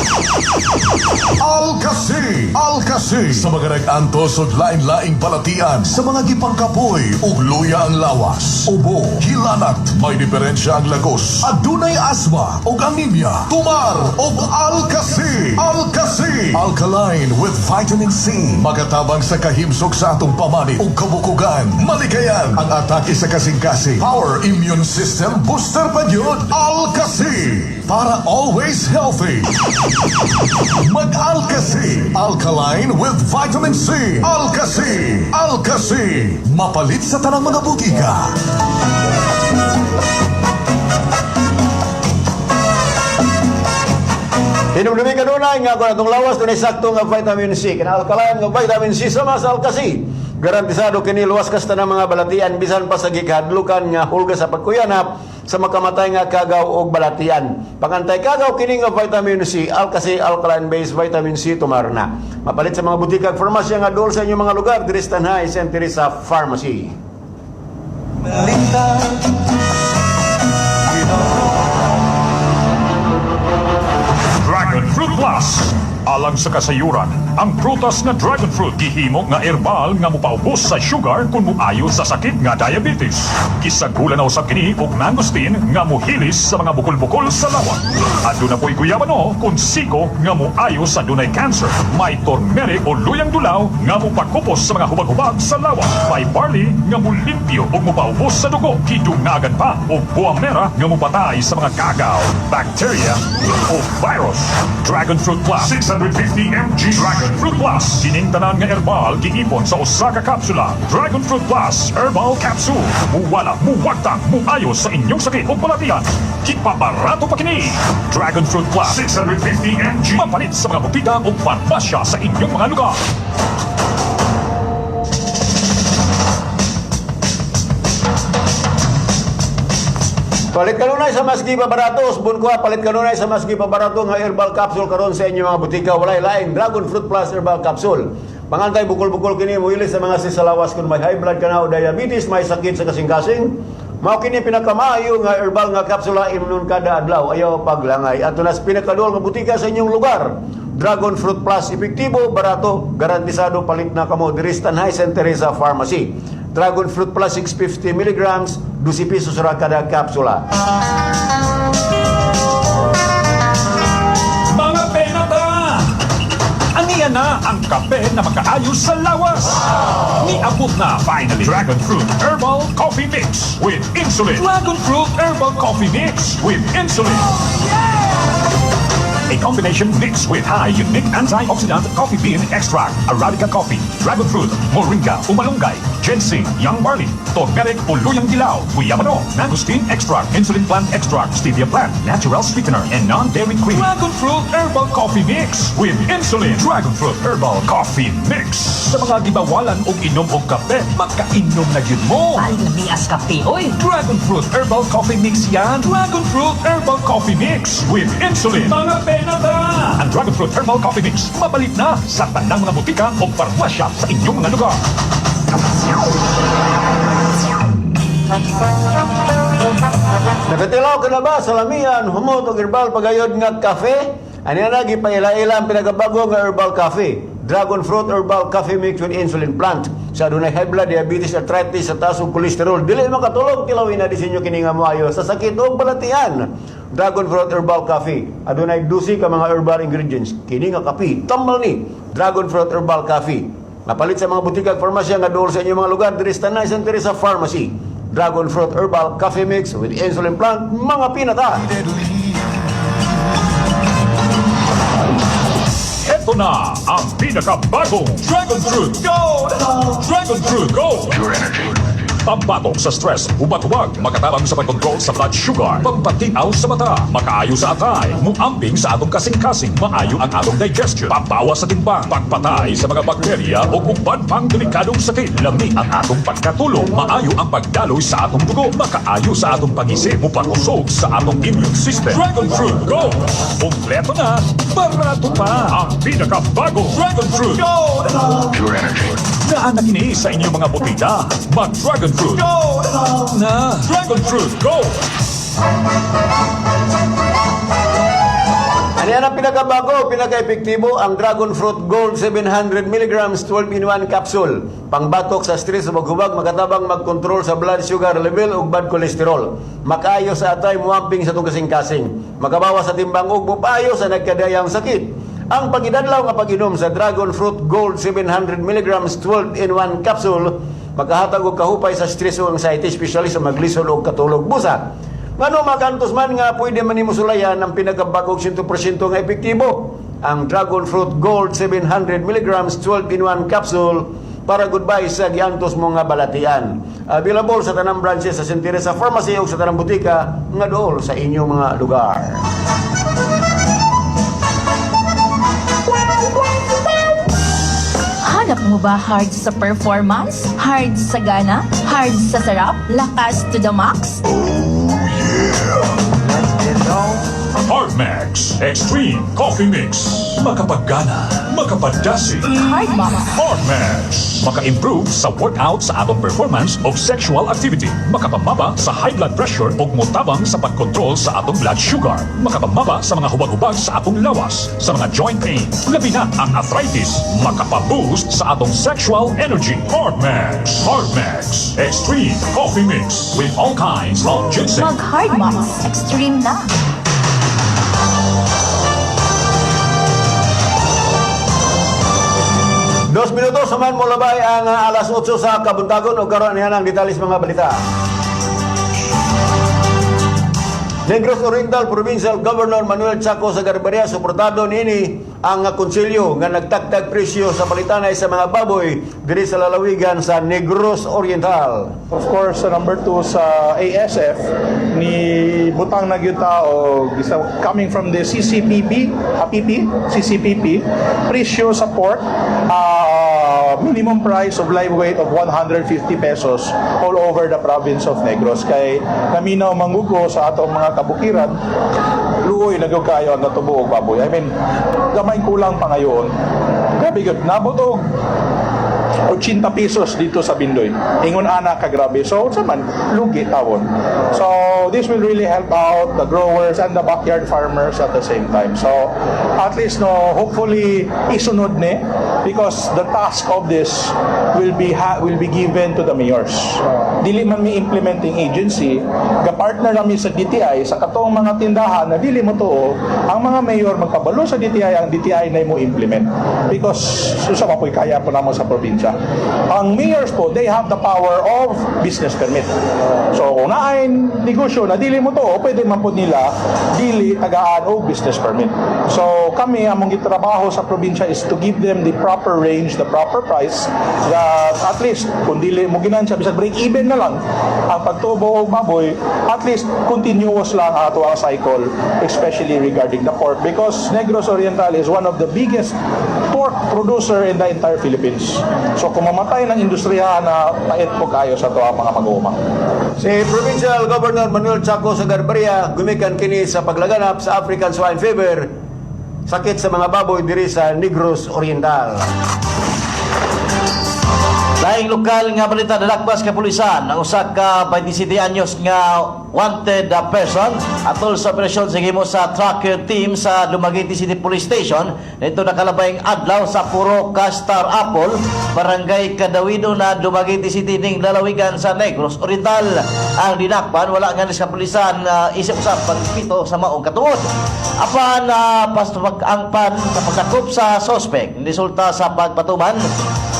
Alkasi, Alkasi. Sa mga nag-antos og lain-laing balatian, sa mga gipangkapoy ug luya ang lawas, ubo, hilanat, may diferensya ang lagos, adunay asma ug anemia, tumar og Alkasi, Alkasi. Alkaline with vitamin C. Magatabang sa kahimsog sa atong pamanit ug kabukugan. Malikayan ang atake sa kasing-kasing. Power immune system booster pa yun. Alkasi. Para always healthy. Mag-Alkasi. Alkaline with vitamin C. Alkasi. Alkasi. Mapalit sa tanang mga butika. Hinumdumi kanunay nga kung atong lawas dunay sakto nga vitamin C. Kana alkaline nga vitamin C sama sa Alkasi. Garantisado kini luwas kasta ng mga balatian bisan pa sa gikahadlukan nga hulga sa pagkuyanap sa makamatay nga kagaw og balatian. Pangantay kagaw kini nga vitamin C, Alkasi alkaline based vitamin C tumarna. Mapalit sa mga butika ug farmasya nga duol sa inyong mga lugar diri sa Tanay, St. Teresa Pharmacy. Dragon Fruit Plus. Alang sa kasayuran, ang prutas nga dragon fruit gihimo nga herbal nga mupaubos sa sugar kung muayo sa sakit nga diabetes. Gisagulan na usab kini og mangosteen nga muhilis sa mga bukol-bukol sa lawa. Aduna po'y guyabano kung siko nga muayo sa dunay cancer. May turmeric o luyang dulaw nga mupakupos sa mga hubag-hubag sa lawa. May barley nga mulimpyo ug mupaubos sa dugo. Gidungagan pa og buwamera nga mupatay sa mga kagaw, bacteria o virus. Dragon Fruit Plus 650 mg. Dragon Fruit Plus kining tanan nga herbal giipon sa usa ka kapsula. Dragon Fruit Plus Herbal Capsule. Muwala, muwagtang, muayo sa inyong sakit o balatian. Gipabarato pa kini. Dragon Fruit Plus 650 mg. Mapalit sa mga butika o farmasya sa inyong mga lugar. Palit kanunay sa mas gipabarato, usbon ko ha, palit kanunay sa mas gipabarato nga herbal capsule karon sa inyong mga butika. Walay laing Dragon Fruit Plus Herbal Capsule. Pangantay bukol-bukol kini muilis sa mga sisalawas kung may high blood ka na o diabetes, may sakit sa kasing-kasing. Mao kini pinakamaayo nga herbal nga kapsula imnon kada adlaw ayaw paglangay. Ato nas pinakaduol nga butika sa inyong lugar. Dragon Fruit Plus epektibo, barato, garantisado palit na kamo diri sa Tanay St. Teresa Pharmacy. Dragon Fruit Plus 650 milligrams, 12 pesos ra kada kapsula. Mga penata! Aniya na ang kape na makaayos sa lawas. Niabot na finally Dragon Fruit Herbal Coffee Mix with insulin. Dragon Fruit Herbal Coffee Mix with insulin. A combination mix with high unique antioxidant coffee bean extract, Arabica coffee, dragon fruit, moringa, umalunggay, Ginseng, young barley, turmeric o luyang dilaw, guyabano, mangosteen extract, insulin plant extract, stevia plant, natural sweetener, and non-dairy cream. Dragon Fruit Herbal Coffee Mix with insulin. Dragon Fruit Herbal Coffee Mix. Sa mga gibawalan og inom og kape, makainom na gyud mo. Ay, lamias kape, oy! Dragon Fruit Herbal Coffee Mix yan. Dragon Fruit Herbal Coffee Mix with insulin. Mga penata! Ang Dragon Fruit Herbal Coffee Mix mapalit na sa tanang mga butika o parmasya sa inyong mga lugar. Nakatilaw ka na ba sa lamian, humot og herbal pagayod nga kafe? Ani na gipaila-ila ang pinakabago nga herbal coffee. Dragon Fruit Herbal Coffee Mix with Insulin Plant. Sa adunay high blood, diabetes, arthritis, sa taas ug kolesterol. Dili makatulog, tilawin na disenyo kini nga moayo sa sakit ug balatian. Dragon Fruit Herbal Coffee. Adunay 12 ka mga herbal ingredients. Kini nga kape, tambal ni Dragon Fruit Herbal Coffee. Mapalit sa mga butika ug farmasya nga duol sa inyong mga lugar diri sa Tanay Santa Teresa Pharmacy. Dragon Fruit Herbal Coffee Mix with Insulin Plant, mga pinata. Ito na ang pinakabagong Dragon Fruit Gold! Dragon Fruit Gold! Pure energy. Pambatok sa stress, hubat-huwag, makatabang sa pagkontrol sa blood sugar, pampatinaw sa mata, makaayo sa atay, muambing sa atong kasing-kasing, maayo ang atong digestion, pabawas sa timbang, pagpatay sa mga bakterya o uban pang delikadong sakit, lami ang atong pagkatulog, maayo ang pagdaloy sa atong dugo, makaayo sa atong pag-isip, mupakusog sa atong immune system. Dragon Fruit Gold! Kompleto na, barato pa! Ang pinakabago Dragon Fruit Gold! Pure energy. Naa na kini sa inyong mga butika. Mag Dragon Fruit Gold! Na Dragon Fruit Gold! Ano yan ang pinakabago, pinaka-epektibo, ang Dragon Fruit Gold 700 mg 12 in 1 capsule. Pangbatok sa stress o maghubag, makatabang magkontrol sa blood sugar level ug bad cholesterol. Makaayo sa atay, muamping sa itong kasing-kasing. Makabawas sa timbang ug mupayo sa nagkadayang sakit. Ang pagidadlaw nga pag-inom sa Dragon Fruit Gold 700 mg 12 in 1 capsule, makahatag og kahupay sa stress o anxiety, especially sa maglisod og katulog busa. Ngano makantos man nga pwede man nimo sulayan ang pinakabagong 100% nga epektibo. Ang Dragon Fruit Gold 700 mg 12 in 1 capsule para goodbye sa giantos mo nga balatian. Available sa tanang branches sa St. Teresa Pharmacy o sa tanang butika nga dool sa inyong mga lugar. Hanap mo ba hard sa performance? Hard sa gana? Hard sa sarap? Lakas to the max? Hardmax Extreme Coffee Mix. Makapaggana, makapadasi. Hardmax. Hardmax. Maka-improve sa workout sa atong performance of sexual activity. Makapamaba sa high blood pressure o mutabang sa pagkontrol sa atong blood sugar. Makapamaba sa mga hubag-hubag sa atong lawas, sa mga joint pain. Labi na ang arthritis. Makapaboost sa atong sexual energy. Hardmax. Hardmax Extreme Coffee Mix with all kinds of ginseng. Mag Hardmax. Extreme na. 2 minuto sa man molabay ang alas 8 sa kabuntagon o karon niya ang detalye sa mga balita. Negros Oriental Provincial Governor Manuel Chaco Sagarbarria, suportado niini ang konsilyo nga nagtagtag presyo sa palitanay sa mga baboy diri sa lalawigan sa Negros Oriental. Of course, sa number two sa ASF, ni butang na gyud ta og coming from the CCPP, HAPP, CCPP, presyo sa pork, minimum price of live weight of 150 pesos all over the province of Negros. Kay naminaw mangugo sa atong mga kabukiran, luoy na gyud kayo ang natubo og baboy. I mean, gamay kulang pa ngayon. Grabe gyud, nabot og 80 pesos dito sa Bindoy. Ingon ana ka grabe. So unsa man lugi tawon. So this will really help out the growers and the backyard farmers at the same time. So at least, no, hopefully isunod ni because the task of this will be given to the mayors. Dili man mi implementing agency, ga-partner nami sa DTI sa katong mga tindahan na dili mo tuo, ang mga mayor magpabalo sa DTI, ang DTI na mo implement. Because usa pa po'y kaya po namo sa probinsya. probinsya. Ang mayors po, they have the power of business permit. So kung naay negosyo na dili mo to, pwede man po nila dili tagaan og business permit. So kami, among gitrabaho sa probinsya is to give them the proper range, the proper price that at least kung dili mo ginansya, bisag break even na lang ang pagtubo og baboy, at least continuous lang ang ato ang cycle, especially regarding the pork, because Negros Oriental is one of the biggest pork producer in the entire Philippines. So kung mamatay ng industriya na pait po kayo sa ato ang mga mag-uuma. Si Provincial Governor Manuel Chaco Sagarbarria gumikan kini sa paglaganap sa African Swine Fever, sakit sa mga baboy diri sa Negros Oriental. Laing lokal nga balita, nadakpas kapulisan ang usa ka 27 anyos nga wanted person atol sa operasyon sa gihimo sa tracker team sa Dumaguete City Police Station nito nakalabayng adlaw sa Puro Castar Apple, Barangay Kadawido na, Dumaguete City ning lalawigan sa Negros Oriental. Ang dinakpan wala nga sa kapulisan isip sa pagpito sa maong katuod. Apan ang pan sa pagdakop sa suspect resulta sa pagpatuman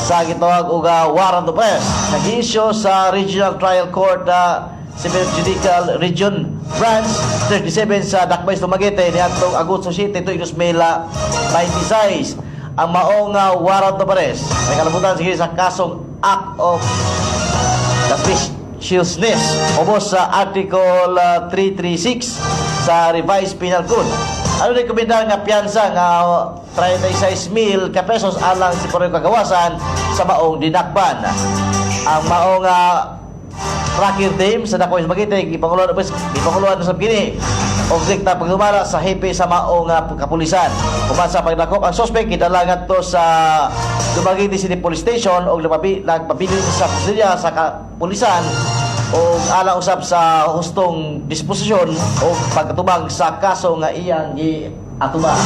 sa gitawag og warrant of arrest. Nag-issue sa Regional Trial Court na Civil Judicial Region Branch 37 sa Dakbay, Dumaguete niadtong Agosto 7, 2026. Ang maong warrant of arrest may kalabutan sige sa kasong act of lasciviousness ubos sa Article 336 sa Revised Penal Code. Ano rekomenda nga piyansa nga 36,000 ka pesos alang sa pareho kagawasan sa maong dinakpan. Ang maong tracker team sa Dakbay Dumaguete gipanguluhan sa kini og direkta pagdumala sa hepe sa maong kapulisan. Human sa pagdakop, ang suspect gidala ngadto sa Dumaguete City Police Station og nagpabilin sa kustodiya sa kapulisan og alang usab sa hustong disposisyon o pagkatubang sa kaso nga iyang giatubang.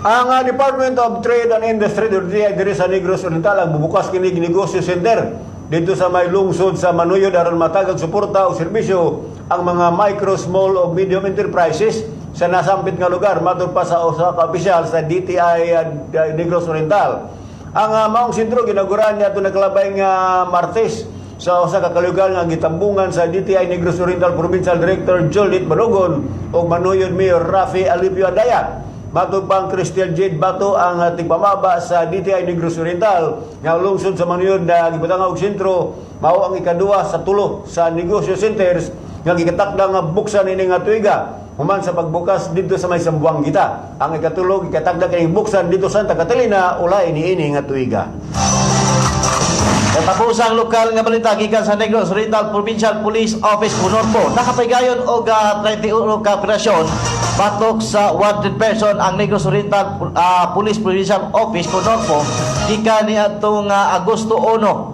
Ang Department of Trade and Industry, DTI, diri sa Negros Oriental ang bubukas kini negosyo center dito sa may lungsod sa Manuyod aron matagag suporta o serbisyo ang mga micro, small o medium enterprises sa nasampit nga lugar, matod pa sa usa ka opisyal sa DTI Negros Oriental. Ang maong sentro ginauguran niya nakalabay nga Martes sa usa ka kalugar nga gitambungan sa DTI Negros Oriental Provincial Director Juliet Banogon ug Manuyod Mayor Rafi Alipio Andaya. Matod pang Christian Jade Bato, ang tigpamaba sa DTI Negros Oriental, nga lungsod sa Manuyod na gibutang og sentro mao ang ikaduha sa tulo sa negosyo centers nga gikatakda nga buksan ini nga tuiga human sa pagbukas didto sa may Zamboanguita. Ang ikatulo gikatakda kining buksan didto sa Santa Catalina ulay niini nga tuiga. Katapusang lokal nga balita gikan sa Negros Oriental Provincial Police Office Cunorpo. Nakapaygayon og 31 ka operasyon batok sa wanted person ang Negros Oriental Police Provincial Office Cunorpo gikan niadtong Agosto 1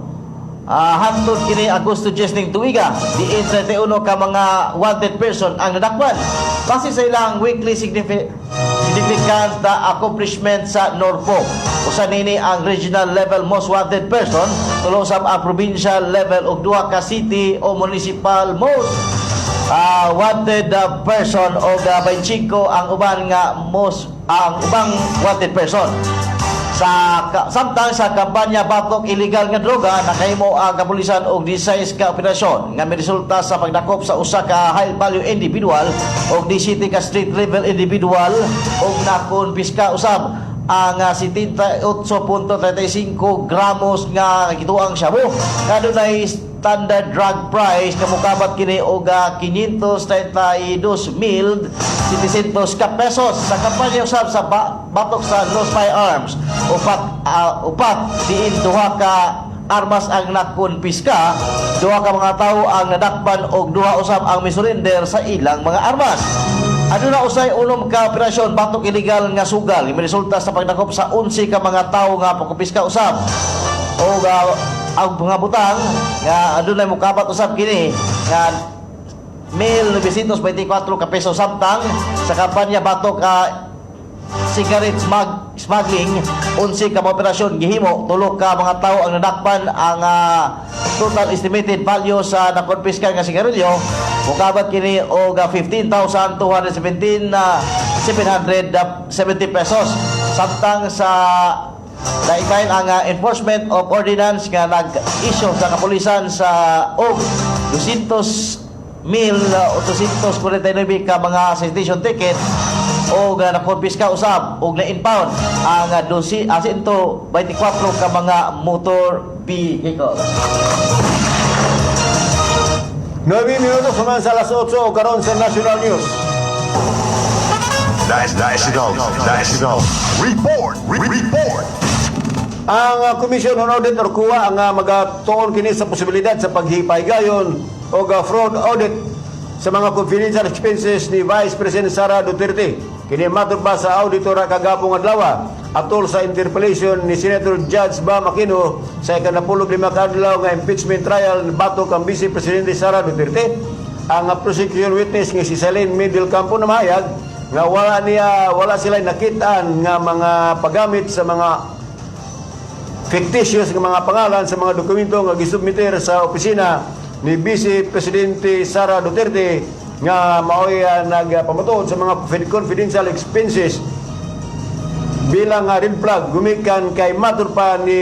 hangtod kini Agosto 10 ning tuiga, diin 31 ka mga wanted person ang nadakpan. Base sa ilang weekly significant accomplishment sa Norpo. Usa nini ang regional level most wanted person, tulo usab ang provincial level ug duha ka city o municipal most wanted person og 25 ang uban nga most ang ubang wanted person. Samtang sa kampanya batok illegal nga droga, nakahimo ang kapulisan og 16 ka operasyon nga miresulta sa pagdakop sa usa ka high value individual og 17 ka street level individual ug nakonpiska usab ang 78.35 gramos nga gituang shabu nga dunay standard drug price nga mokabat kini og 532,700 ka pesos. Sa kampanya usab sa batok sa lost firearms, upat diin duha ka armas ang nakonpiska, duha ka mga tawo ang nadakpan og duha usab ang misurrender sa ilang mga armas. Aduna usay unom ka operasyon batok illegal nga sugal nga resulta sa pagdakop sa 11 ka mga tawo nga pagkumpiska usab og ang mga butang nga adunay mokabat usab kini nga 1,924 ka peso. Samtang sa kampanya batok cigarette smuggling, 11 ka mga operasyon gihimo, tulo ka mga tawo ang nadakpan. Ang total estimated value sa nakonpiska nga sigarilyo mokabat kini og 15,217 na 770 pesos. Samtang sa lain ang enforcement of ordinance nga nag-issue sa kapulisan sa og 200,849 ka mga citation ticket o nakumpiska usab og na-impound ang 124 ka mga motor vehicles. 9 minutos human sa alas 8 o karon sa National News. National, National Report, Report. Ang Commission on Audit or COA ang magatuon kini sa posibilidad sa paghipahigayon o fraud audit sa mga confidential expenses ni Vice President Sara Duterte. Kini matod pa sa auditora kagapong adlaw atol sa interpellation ni Senator Judge Bam Aquino sa ika-15 ka adlaw nga impeachment trial batok ang Vice Presidente Sara Duterte. Ang prosecution witness nga si Celine May del Campo namahayag nga wala sila nakitaan nga mga paggamit sa mga fictitious nga mga pangalan sa mga dokumento nga gisubmitir sa opisina ni Vice Presidente Sara Duterte nga maoy nagpamatuod sa mga confidential expenses bilang red flag gumikan kay matud pa ni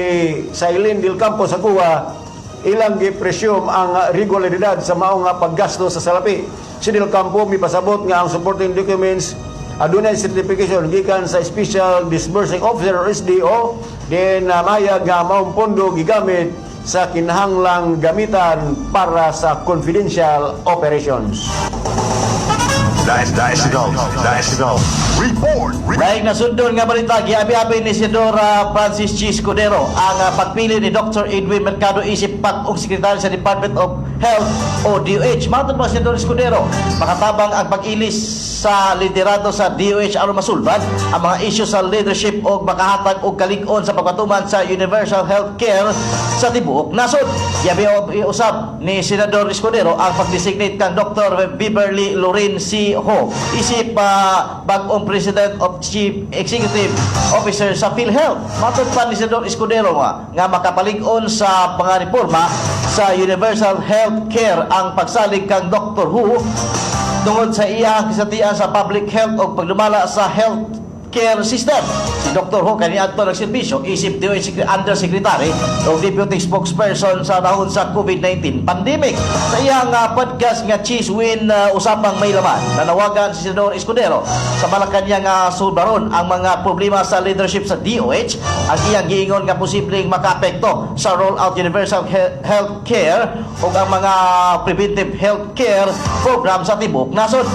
Sailin del Campo sa COA, ilang gipresume ang regularidad sa maong paggasto sa salapi. Si del Campo mipasabot nga ang supporting documents adunay certification gikan sa Special Disbursing Officer or SDO, din mayag nga maong pondo gigamit sa kinahanglang gamitan para sa confidential operations. National, National Report. Dahil nasundon nga balita, giabi-abi ni Senador Francis G. Escudero ang pagpili ni Dr. Edwin Mercado isip bag-ong sekretaryo sa Department of Health o DOH. Matod pa Senador Escudero, makatabang ang pag-ilis sa liderato sa DOH aron masulbad ang mga isyu sa leadership o makahatag og kalig-on sa pagpatuman sa universal health care sa tibuok nasod. Giabi-abi usab ni Senador Escudero ang pag-designate kang Dr. Beverly Lorraine C. Ho isip bag-ong President of Chief Executive Officer sa PhilHealth. Matod pa ni Senador Escudero nga makapalig-on sa mga reforma sa universal health care ang pagsalig kang Dr. Ho tungod sa iyang kasatian sa public health o pagdumala sa health care system. Si Dr. Ho kaniadto nagserbisyo isip DOH Undersecretary o Deputy Spokesperson sa dahon sa COVID-19 pandemic. Sa iyang podcast nga Cheese Win Usapang May Laman, nanawagan si Senador Escudero sa Malacanang nga sulbaron ang mga problema sa leadership sa DOH ang iyang giingon nga posibleng makaapekto sa rollout universal health care ug ang mga preventive health care program sa tibuok nasod.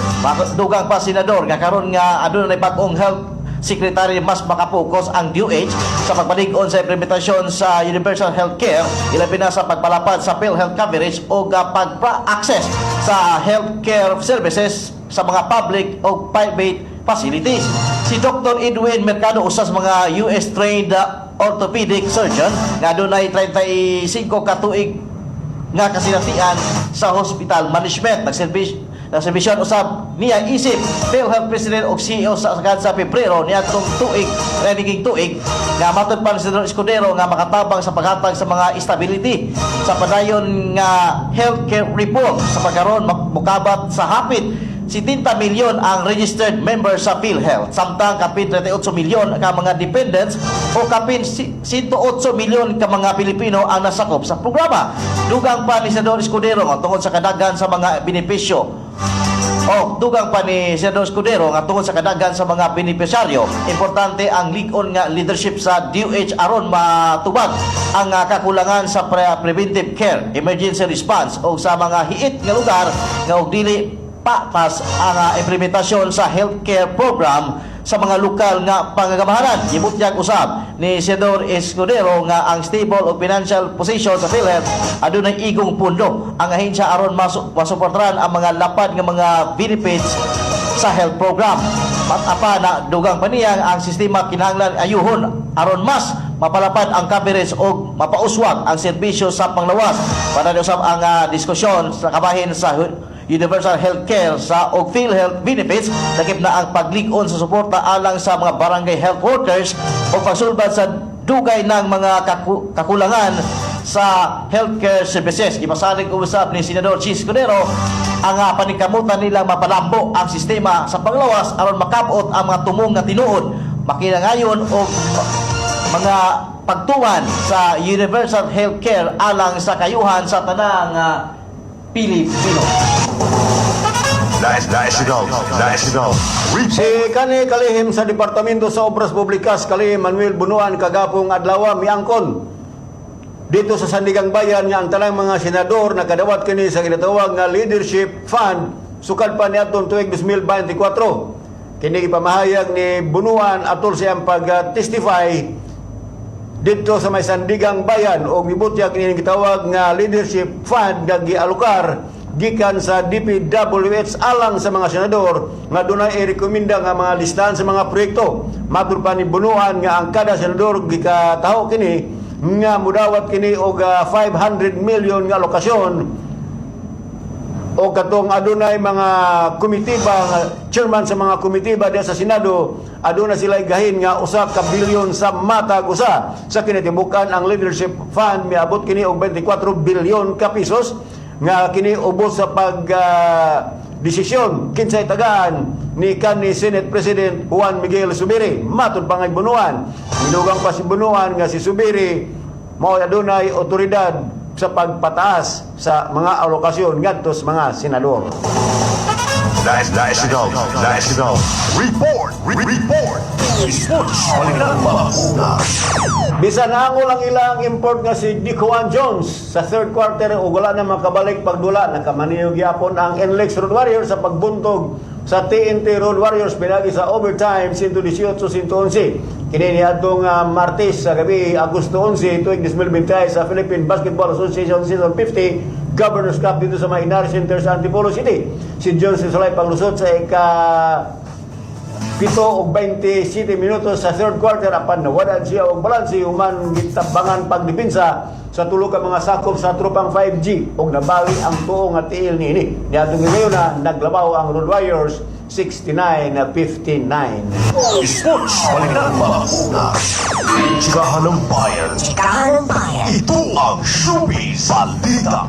Dugang pa senador nga karon nga adunay bag-ong health secretary, mas makapokus ang DOH sa pagpalig-on sa implementasyon sa universal health care, ilabi na sa pagpalapad sa PhilHealth coverage o pagpa-access sa healthcare services sa mga public o private facilities. Si Dr. Edwin Mercado, usa sa mga US-trained orthopedic surgeon nga adunay 35 ka tuig nga kasinatian sa hospital management. Nagserbisyon usab niya isip PhilHealth President og CEO sa sagad sa Pebrero niadtong tuig naging tuig nga matod pa ni Senador Escudero nga makatabang sa paghatag sa mga stability sa padayon nga healthcare reform sa pagkaron mukabat sa hapit 70 milyon ang registered members sa PhilHealth. Samtang kapin 38 milyon ka mga dependents o kapin 108 milyon ka mga Pilipino ang nasakop sa programa. Dugang pa ni Senador Escudero nga tungod sa kadaghan sa mga benepisyo o dugang pa ni Senador Escudero nga tungod sa kadaghan sa mga benepisyaryo, importante ang lig-on nga leadership sa DOH aron matubag ang kakulangan sa preventive care, emergency response o sa mga hiit nga lugar nga og dili patas ang implementasyon sa healthcare program sa mga lokal nga pangagamahanan. Gibutyag usab ni Senador Escudero nga ang stable o financial position sa PhilHealth adunay igong pundo ang ahensya aron masuportaran ang mga lapad nga mga benefits sa health program. Apa na dugang pa niya ang sistema kinahanglan ayuhon aron mas mapalapad ang coverage o mapauswag ang serbisyo sa panglawas. Para usab ang diskusyon sa kabahin sa universal healthcare sa og PhilHealth benefits, lakip na ang paglig-on sa suporta alang sa mga barangay health workers o pagsulbad sa dugay ng mga kakulangan sa healthcare services. Ipasalig usab ni Senador Chiz Escudero ang paningkamutan nilang mapalambo ang sistema sa panglawas aron makabot ang mga tumong nga tinuod. Makinangayon og mga pagtuman sa universal healthcare alang sa kayuhan sa tanang Pilipino. National, National. Si kani kalihim sa Departamento sa Obras Publikas, kalihim Manuel Bunuan, kagapong adlaw miangkon dito sa Sandigang Bayan nga ang tanang mga senador nakadawat kini sa ginatawag nga Leadership Fund sukad pa niadtong tuig 2024. Kini gipamahayag ni Bunuan atol siyang pag-testify dito sa may Sandigang Bayan og mibutyag kini gitawag nga Leadership Fund nga gialokar gikan sa DPWH alang sa mga senador nga dunay irekomenda nga mga listahan sa mga proyekto. Matud pa ni Bunuan nga ang kada senador gikataho kini nga mudawat kini og 500 million nga alokasyon o katong adunay mga komitiba nga chairman sa mga komitiba diya sa Senado, aduna sila gahin nga 1 ka bilyon sa matag usa. Sa kinatibukan, ang leadership fund miabot kini og 24 bilyon ka pesos nga kini ubos sa pag desisyon kinsay tagaan ni kanhi Senate President Juan Miguel Zubiri. Matud pa ngay Bunuan, midugang pa si Bunuan nga si Zubiri mao adunay otoridad sa pagpataas sa mga alokasyon ngadto sa mga senador. National, National. Report, Report. Sports, Balita. Bisan naangol ang ilang import nga si Dequan Jones sa third quarter ug wala na makabalik pagdula, nakamaniyog gyapon ang NLEX Road Warriors sa pagbuntog sa TNT Road Warriors pinagi sa overtime, 118-111. Kini niadtong Martes sa gabi, Agosto 11 tuig 2020, sa Philippine Basketball Association Season 50 Governors Cup dito sa Ynares Center sa Antipolo City. Si Jones nisulay paglusot sa ika-7 og 27 minutos sa third quarter, apan nawad siya og balanse human gitabangan pagdepensa sa tulo ka mga sakop sa tropang 5G ug nabali ang tuo nga tiil niini. Niadtong ngayon na naglabaw ang Road Warriors, 69-59. Sports, Balita. Chikahan ng Bayan. Chikahan ng Bayan. Ito ang Showbiz Balita.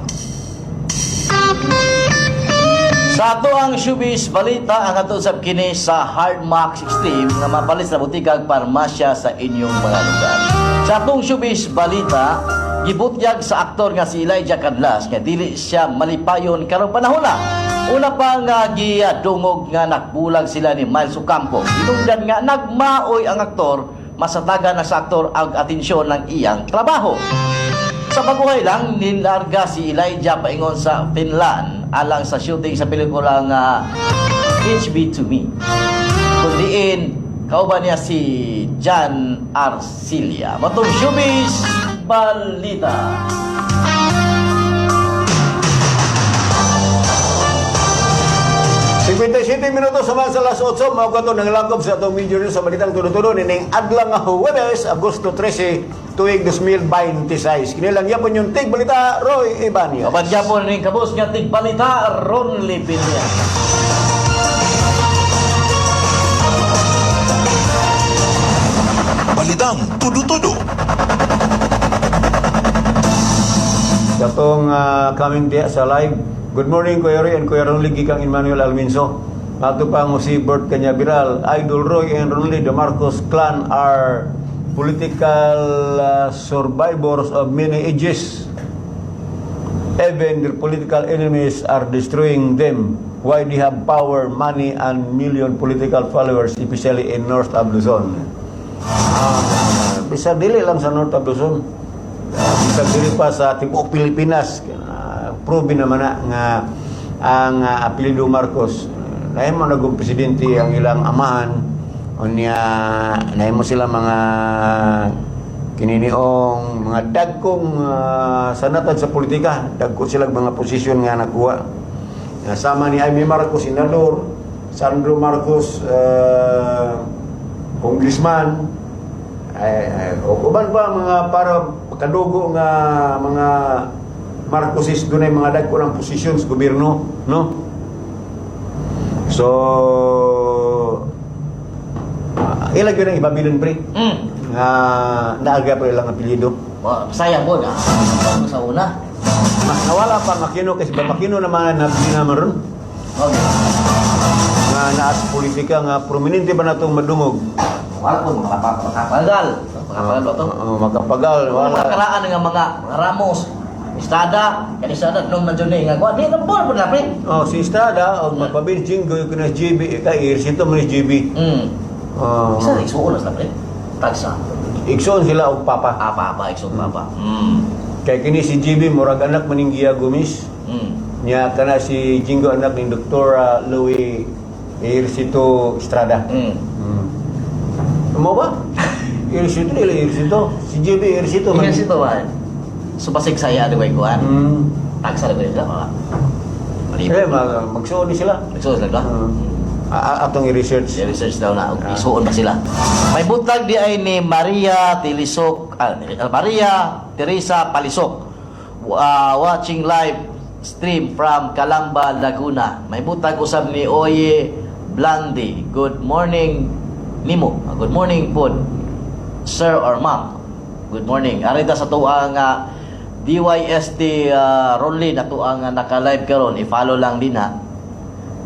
Sa ato ang showbiz balita, ang ato sab kini sa Hard Max Extreme nga mapalit sa butikag parmasya sa inyong mga lugar. Sa atong showbiz balita, gibutyag sa aktor nga si Elijah Canlas nga dili siya malipayon karong panahon na. Una pa nga gidungog nga nagbulag sila ni Miles Ocampo. Hinungdan nga nagmaoy ang aktor, masatagan na sa aktor ang atensyon ng iyang trabaho. Sa baguhay lang, nilarga si Elijah paingon sa Finland alang sa shooting sa pelikulang HB to Me, kundiin kauban niya si John Arcilia. Matong showbiz balita. 57 minutos naman sa alas 8, mao kato nanglangkob sa atong major news sa balitang tulo-tulo nining adlaw nga Huwebes, Agosto 13, tuig 2026. Kini lang yapon yung tig balita, Roy Ibanez. Kaban gyapon ning kabus nga tig balita, Ron Lipinia. Balitang tudo-tudo. Katong coming diya sa live. Good morning, Kuya Roy and Kuya Ronly, gikang Emmanuel Alminso. Ato pa ang si Bert Canyabiral, Idol Roy and Ronly, the Marcos clan are political survivors of many ages. Even their political enemies are destroying them. Why? They have power, money, and million political followers, especially in North of Luzon. Bisag dili lang sa North of Luzon. Bisag dili pa sa tibuok Pilipinas. Proven naman na nga ang apelyido Marcos, nahimo nagong presidente ang ilang amahan, unya nahimo sila mga kininiong mga dagkong sanatad sa politika, dagko sila mga posisyon nga nakuha. Sama ni Imee Marcos, senador, Sandro Marcos, congressman, ay, ay, o uban pa mga para kadugo nga mga Marcoses, dunay mga dagko ng posisyon sa gobyerno, no? So, ilag yun ang ibabilin, pre. Nga naaga pa ilang apelyido. Wa, sayang po na. Sa una. Mas nawala pa ang Aquino kasi ba Aquino naman na naman ron. Okay. Nga naas politika nga prominente ba natong madungog. Wala po mga makapagal. Makapagal ba to? Oo, makapagal Wala. wala. Mga karaan nga mga Ramos, Estrada, kani Estrada nung nandiyon ni nga kuan, di na po na pre. Oh, si Estrada og magpabilin Jinggoy kuno GB kay Ejercito man ni GB. Oh. Isa isuon na sila pre. Tagsa. Igsoon sila og papa. Ah, papa, igsoon papa. Kay kini si GB murag anak maning Gia Gomis. Nya kana si Jingo anak ni Dr. Louis Ejercito Estrada. Mo ba? Ejercito nila Ejercito. Si GB Ejercito man. Ejercito ba? So basig saya di kuan. Tagsa ra sila mga. Eh, magsuon ni sila. Magsuon sila ba? Atong i-research. I-research daw na isuon ba sila. May butlag di ay ni Maria Tilisok, Maria Teresa Palisok. Watching live stream from Calamba, Laguna. May butag usab ni Oye Blandi. Good morning nimo. Good morning pod. Sir or ma'am. Good morning. Arita sa tuang DYST Ronlin ato ang naka-live karon. I-follow lang din ha.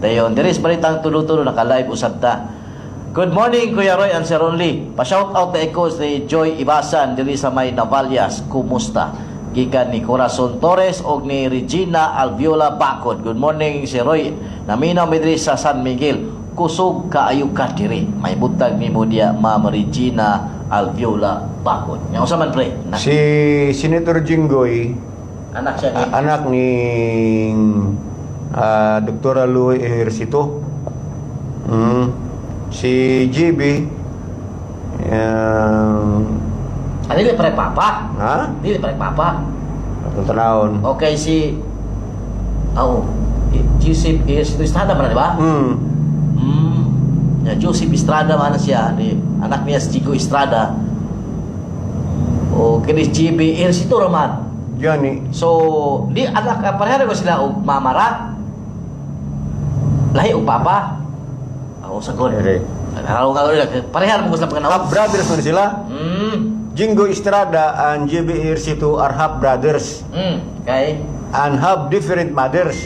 Dayon, diri sa balitang tulo-tulo naka-live usab ta. Good morning Kuya Roy and Sir Ronly. Pa-shout out na ko ni Joy Ibasan diri sa may Navalias. Kumusta? Gikan ni Corazon Torres og ni Regina Alviola Bacod. Good morning si Roy. Naminaw mi diri sa San Miguel. Kusog kaayo ka diri. May butag nimo diya Ma'am Regina Alviola Bacod. Nya unsa man pre? Si Senator Jinggoy, Anak siya ni anak ni Dr. Louis Ejercito. Si GB Dili pre papa. Ha? Dili pre papa. Atong tanawon. Okay, si oh, Joseph Ejercito Estrada man, di ba? Yeah, Joseph Estrada man na siya, di, anak niya si Chico Estrada. O kini si GB Ejercito raman. Johnny. So, di anak pareha ko sila og mama ra. Lahi og papa. Ako sagot. Ako ka pareha mo ko sila pagkanaw. Half brothers man sila. Jingo Estrada and GB Ejercito are half brothers. Okay. And have different mothers.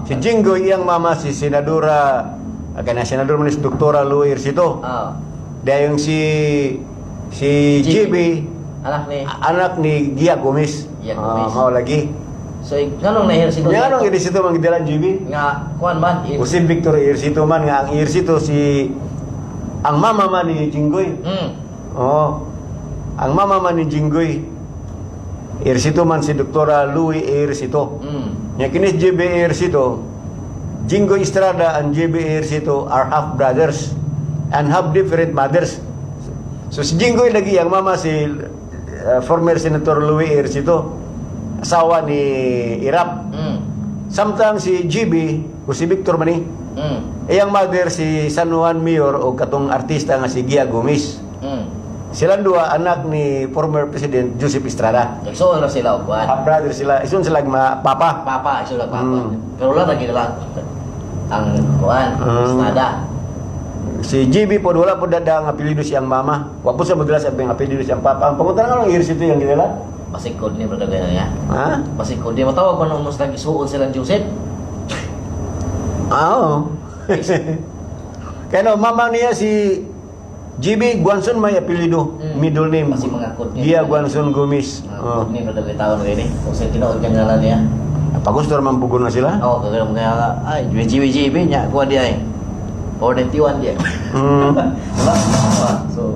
Si Jingo iyang mama si Senadora kana Senador man si Doktora Louis Ejercito. Dayong si si GB anak ni anak ni Gia Gomez. Gia Gomez. Mao lagi. So, nganong na Ejercito? Nga nung Ejercito man gidala GB? Nga kuan man O si Victor Ejercito man nga ang Ejercito si ang mama man ni Jinggoy. Oo. Ang mama man ni Jinggoy. Ejercito man si Doktora Louis Ejercito. Nya kini si JB Ejercito, Jinggoy Estrada and JB Ejercito are half brothers and have different mothers. So si Jinggoy lagi ang mama si former Senator Louis Ejercito, asawa ni Irap. Samtang si GB o si Victor mani, iyang mother si San Juan Mayor o katong artista nga si Gia Gomez. Silang dua anak ni former President Joseph Estrada. Igsoon ra sila og kuan. Half brother sila, isun sila ma papa. Papa, igsoon lang papa. Pero wala ra gid lang ang kuan, Estrada. Si GB po wala po dada ang apelyido siyang mama. Wa po siya magdala sa ang apelyido siyang papa. Ang pangunta nga lang Ejercito yung gidala. Pasikod ni brother ganyan niya. Ha? Pasikod ni matawag man mo sila gisuon silang Joseph. Ah, oo. Kaya no, mama niya si GB Guanzon may apelyido, middle name. Kasi mga code niya. Gia Guanzon Gomez. Oh. Ni brother kay tawon rin eh. Kung sa tinuod kang ngalan niya. Pagusto naman pugon na sila. Oo, kagano mga ay GB GB niya kuan di ay. 491 di ay. Diba? So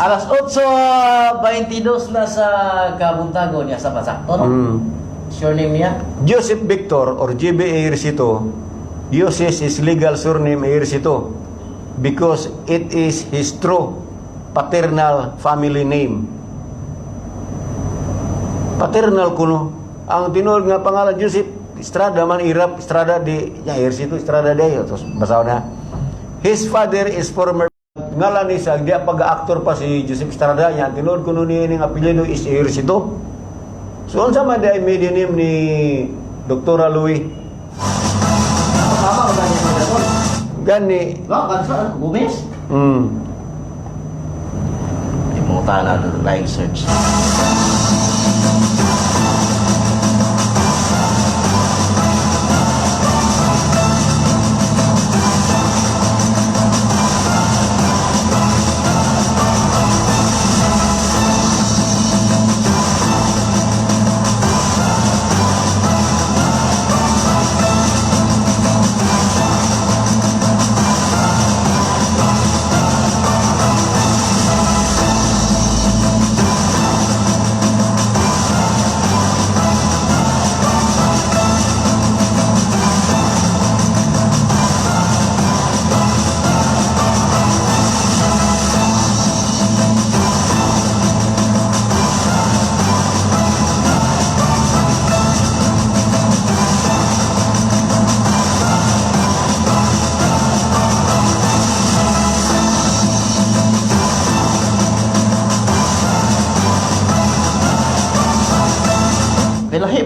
Alas 8:22 na sa Kabuntago niya sa Pasakto. No? Sure name niya? Joseph Victor or GB Ejercito uses his legal surname Ejercito because it is his true paternal family name. Paternal kuno. Ang tinuod nga pangalan Joseph Estrada man Irap Estrada di ya Ejercito Estrada di terus basaw na. His father is former ngalan ni sa diya pag-aktor pa si Joseph Estrada niya tinuod kuno ni ning apelyido is Ejercito. So unsa man di ay maiden name ni Doktora Louis? Tama ba niya mga Gani. Ba, kansa, Gomez? Di mo na live search.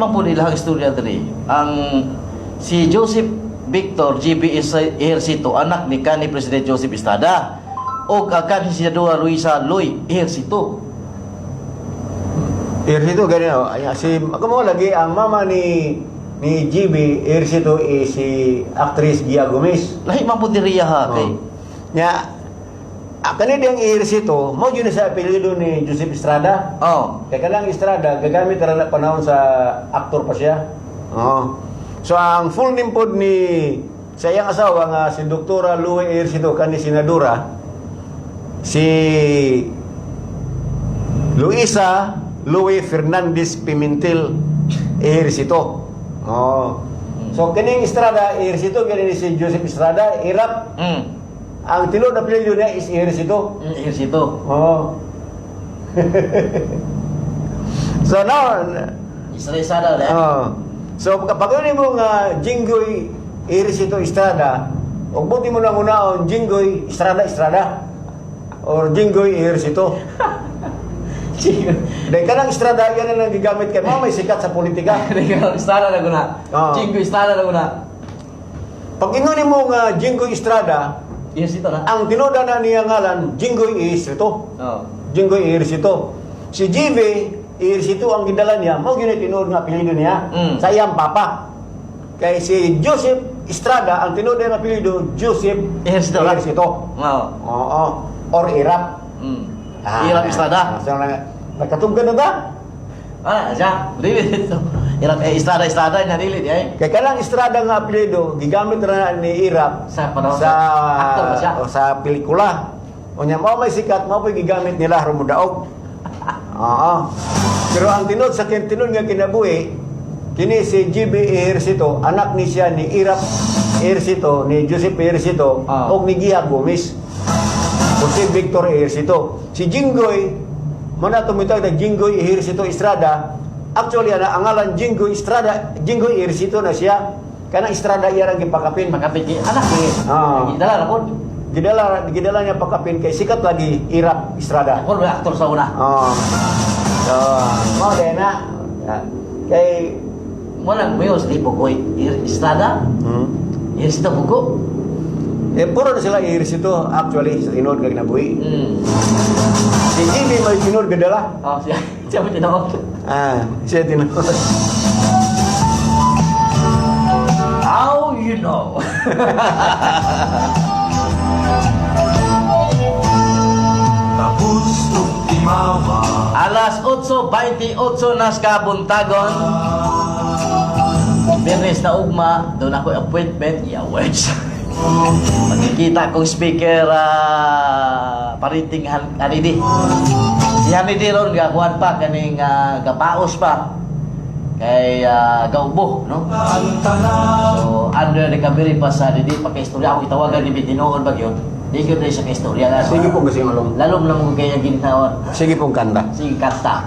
man po nila ang istorya diri. Ang si Joseph Victor GB Ejercito, anak ni kanhi President Joseph Estrada, og ang kanhi Senadora Luisa Loy Ejercito. Ejercito ganyan oh. Ay, si ako mo lagi ang mama ni GB Ejercito is si actress Gia Gomez. Lahi man po diri ha kay. Oh. Nya kani diyang Ejercito, mao gyud ni sa apelyido ni Joseph Estrada. Oh. Kay kanang Estrada gagamit ra na panahon sa aktor pa siya. Oo. So ang full name pod ni sa iyang asawa nga si Doktora Louie Ejercito, kani senadora, si Luisa Louie Fernandez Pimentel Ejercito. Oh. So kining Estrada Ejercito, kini ni si Joseph Estrada, Irap. Ang tinuod na apelyido niya is Ejercito. Ejercito. Oh. So now, Estrada eh. Oh. So kapag yun mo nga Jinggoy Ejercito Estrada, ug buti mo nang unaon Jinggoy Estrada Estrada or Jinggoy Ejercito. Dahil kanang Estrada yan ang gigamit kay mga may sikat sa politika. Estrada na guna. Oo. Jinggoy Estrada na guna. Pag ingon mo nga Jinggoy Estrada, Ejercito na. Ang tinuod na niya ngalan Jinggoy Ejercito. Oh. Jinggoy Ejercito. Si GV Ejercito ang gidala niya, mao gyud tinuod nga apelyido niya sa iyang papa. Kay si Joseph Estrada ang tinuod nga apelyido Joseph Ejercito ra. Ejercito. Oo. Oo. Or Irap. Irap Estrada. So, nakatuggan na ba? Ah, siya. Dili dito. Irap eh, Estrada Estrada na dili di ay. Kay kanang Estrada nga apelyido gigamit ra ni Irap sa panahon sa aktor ba siya? O sa pelikula. Unya mao may sikat, mao po'y gigamit nila aron modaog. Oo. Pero ang tinuod sa tinuod nga kinabuhi kini si GB Ejercito, anak ni siya ni Irap Ejercito, ni Joseph Ejercito ug ni Gia Gomez. O si Victor Ejercito. Si Jinggoy, mo na tumitawag na Jinggoy Ejercito Estrada. Actually, ana ang ngalan Jinggoy Estrada, Jinggoy Ejercito na siya. Kanang Estrada iya ra gipakapin. Pakapin kay anak ni. Ah. Gidala ra pod. Gidala gidala niya pakapin kay sikat lagi Irap Estrada. Ako ba aktor sa una? Oo. So, mao din na. Ah, kay Mo lang mayos di Bugoy Estrada. Ejercito Bugo. Eh, puro na sila Ejercito actually sa tinuod nga kinabuhi. Si Jimmy may tinuod gadala. Oh, siya. Siya mo tinuod. Ah, siya tinuod. How you know? Tapos timawa. Alas 8:28 nas kabuntagon. Biyernes na ugma, doon ako appointment, yeah, words. Magkikita kong speaker pariting Hanidi. Si Hanidi ron gakuan pa kaning gapaos pa kay gaubo, no? So under recovery pa sa Hanidi, pagka-istorya ako itawagan ni Bitinoon ba yun? Di ko na siya ka-istorya nga. Sige pong kasi malong. Lalom na mo kaya ginhawan. Sige pong kanta. Sige kanta.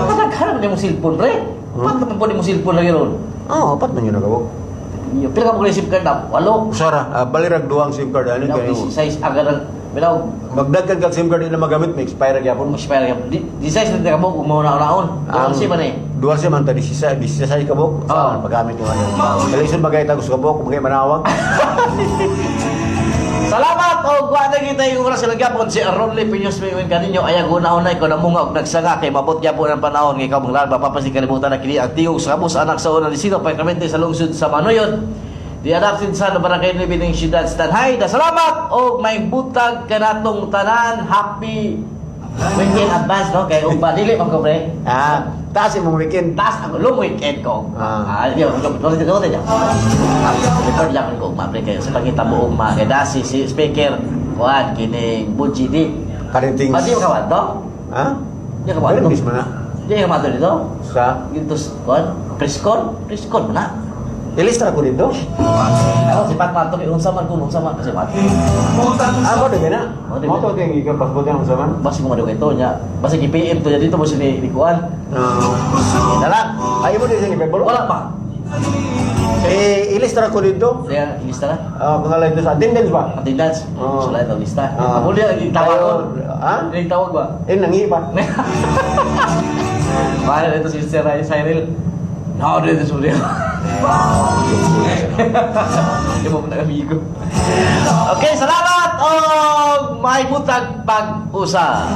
Kadaghan man mo cellphone, pre. Pat man po mo cellphone lagi ron. Oo, pat man yun nagawa. Iyo, pila ka mo SIM card na? Walo. Usara, balirag duwang SIM card ano Bilaw, kayo. size agad ang bilaw. Magdaghan kag SIM card na magamit, may expire gyapon. Expire gyapon. Di size na ka mo kung mauna-unaon. Dual SIM man eh. Dual SIM ang ta 16 16 ka buok. Saan pagamit mo ano. Kalisod bagay tagos ka buok, bagay manawag. Salamat og wa na kita yung oras lang gyapon si Ronly Piños Miwin kaninyo ayag una-unay ko namunga og nagsanga kay mabot gyapon ang panahon nga ikaw manglarba papasin kalibutan na kini ang tingog sa kabus anak sa unang disito pakramente sa lungsod sa Manoyon. Di adapted sa barangay Libining Siyudad Stanhay. Da salamat og may butag kanatong tanan. Happy weekend advance no kay ugma dili man ko pre. Ah, taas imong weekend. Taas ang long weekend ko. Ah, di ba? Dole dole dole. Record lang ko ugma pre kayo sa pangitabo ugma kay dasi si speaker kuan kining Buji di. Parenting. Ba di ka to? Ha? Di ka to? Parenting man na. Di ka mato dito? Sa Dito kuan preskon, preskon man na. Ilistra ko dito. Ako si Pat Mato kay unsa man kun unsa man kasi Pat. Ah, mo na. Mo to ting ikaw pasbot ang unsa man. Basi ko madugay to nya. Basi gi-PM to nya dito mo si ni kuan. Na lang. Ay mo din ni Pebolo. Wala pa. Eh, ilistra ko dito. Kaya ilista na. Ah, pangalan dito sa attendance ba? Attendance. Oo. So, lahat ang lista. Oo. Ako niya, tawag ko. Ha? Tawag ba? Eh, nangiba. Mahal ito si Sir Cyril. No, dito sa uli. Di mo na amigo. Okay, salamat og may butag pag-usa.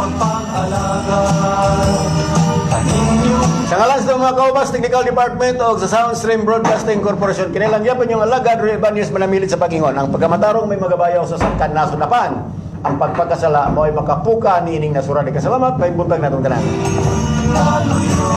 Sa ngalan sa mga kaubas, Technical Department o sa Soundstream Broadcasting Corporation, kinilang yapon yung alagad Roy Ibanez manamilit sa pagingon. Ang pagkamatarong may magabayaw sa sangkan nasunapan. Ang pagpagkasala mo ay makapuka ni ining nasura. Di kasalamat, may buntag natong tanan.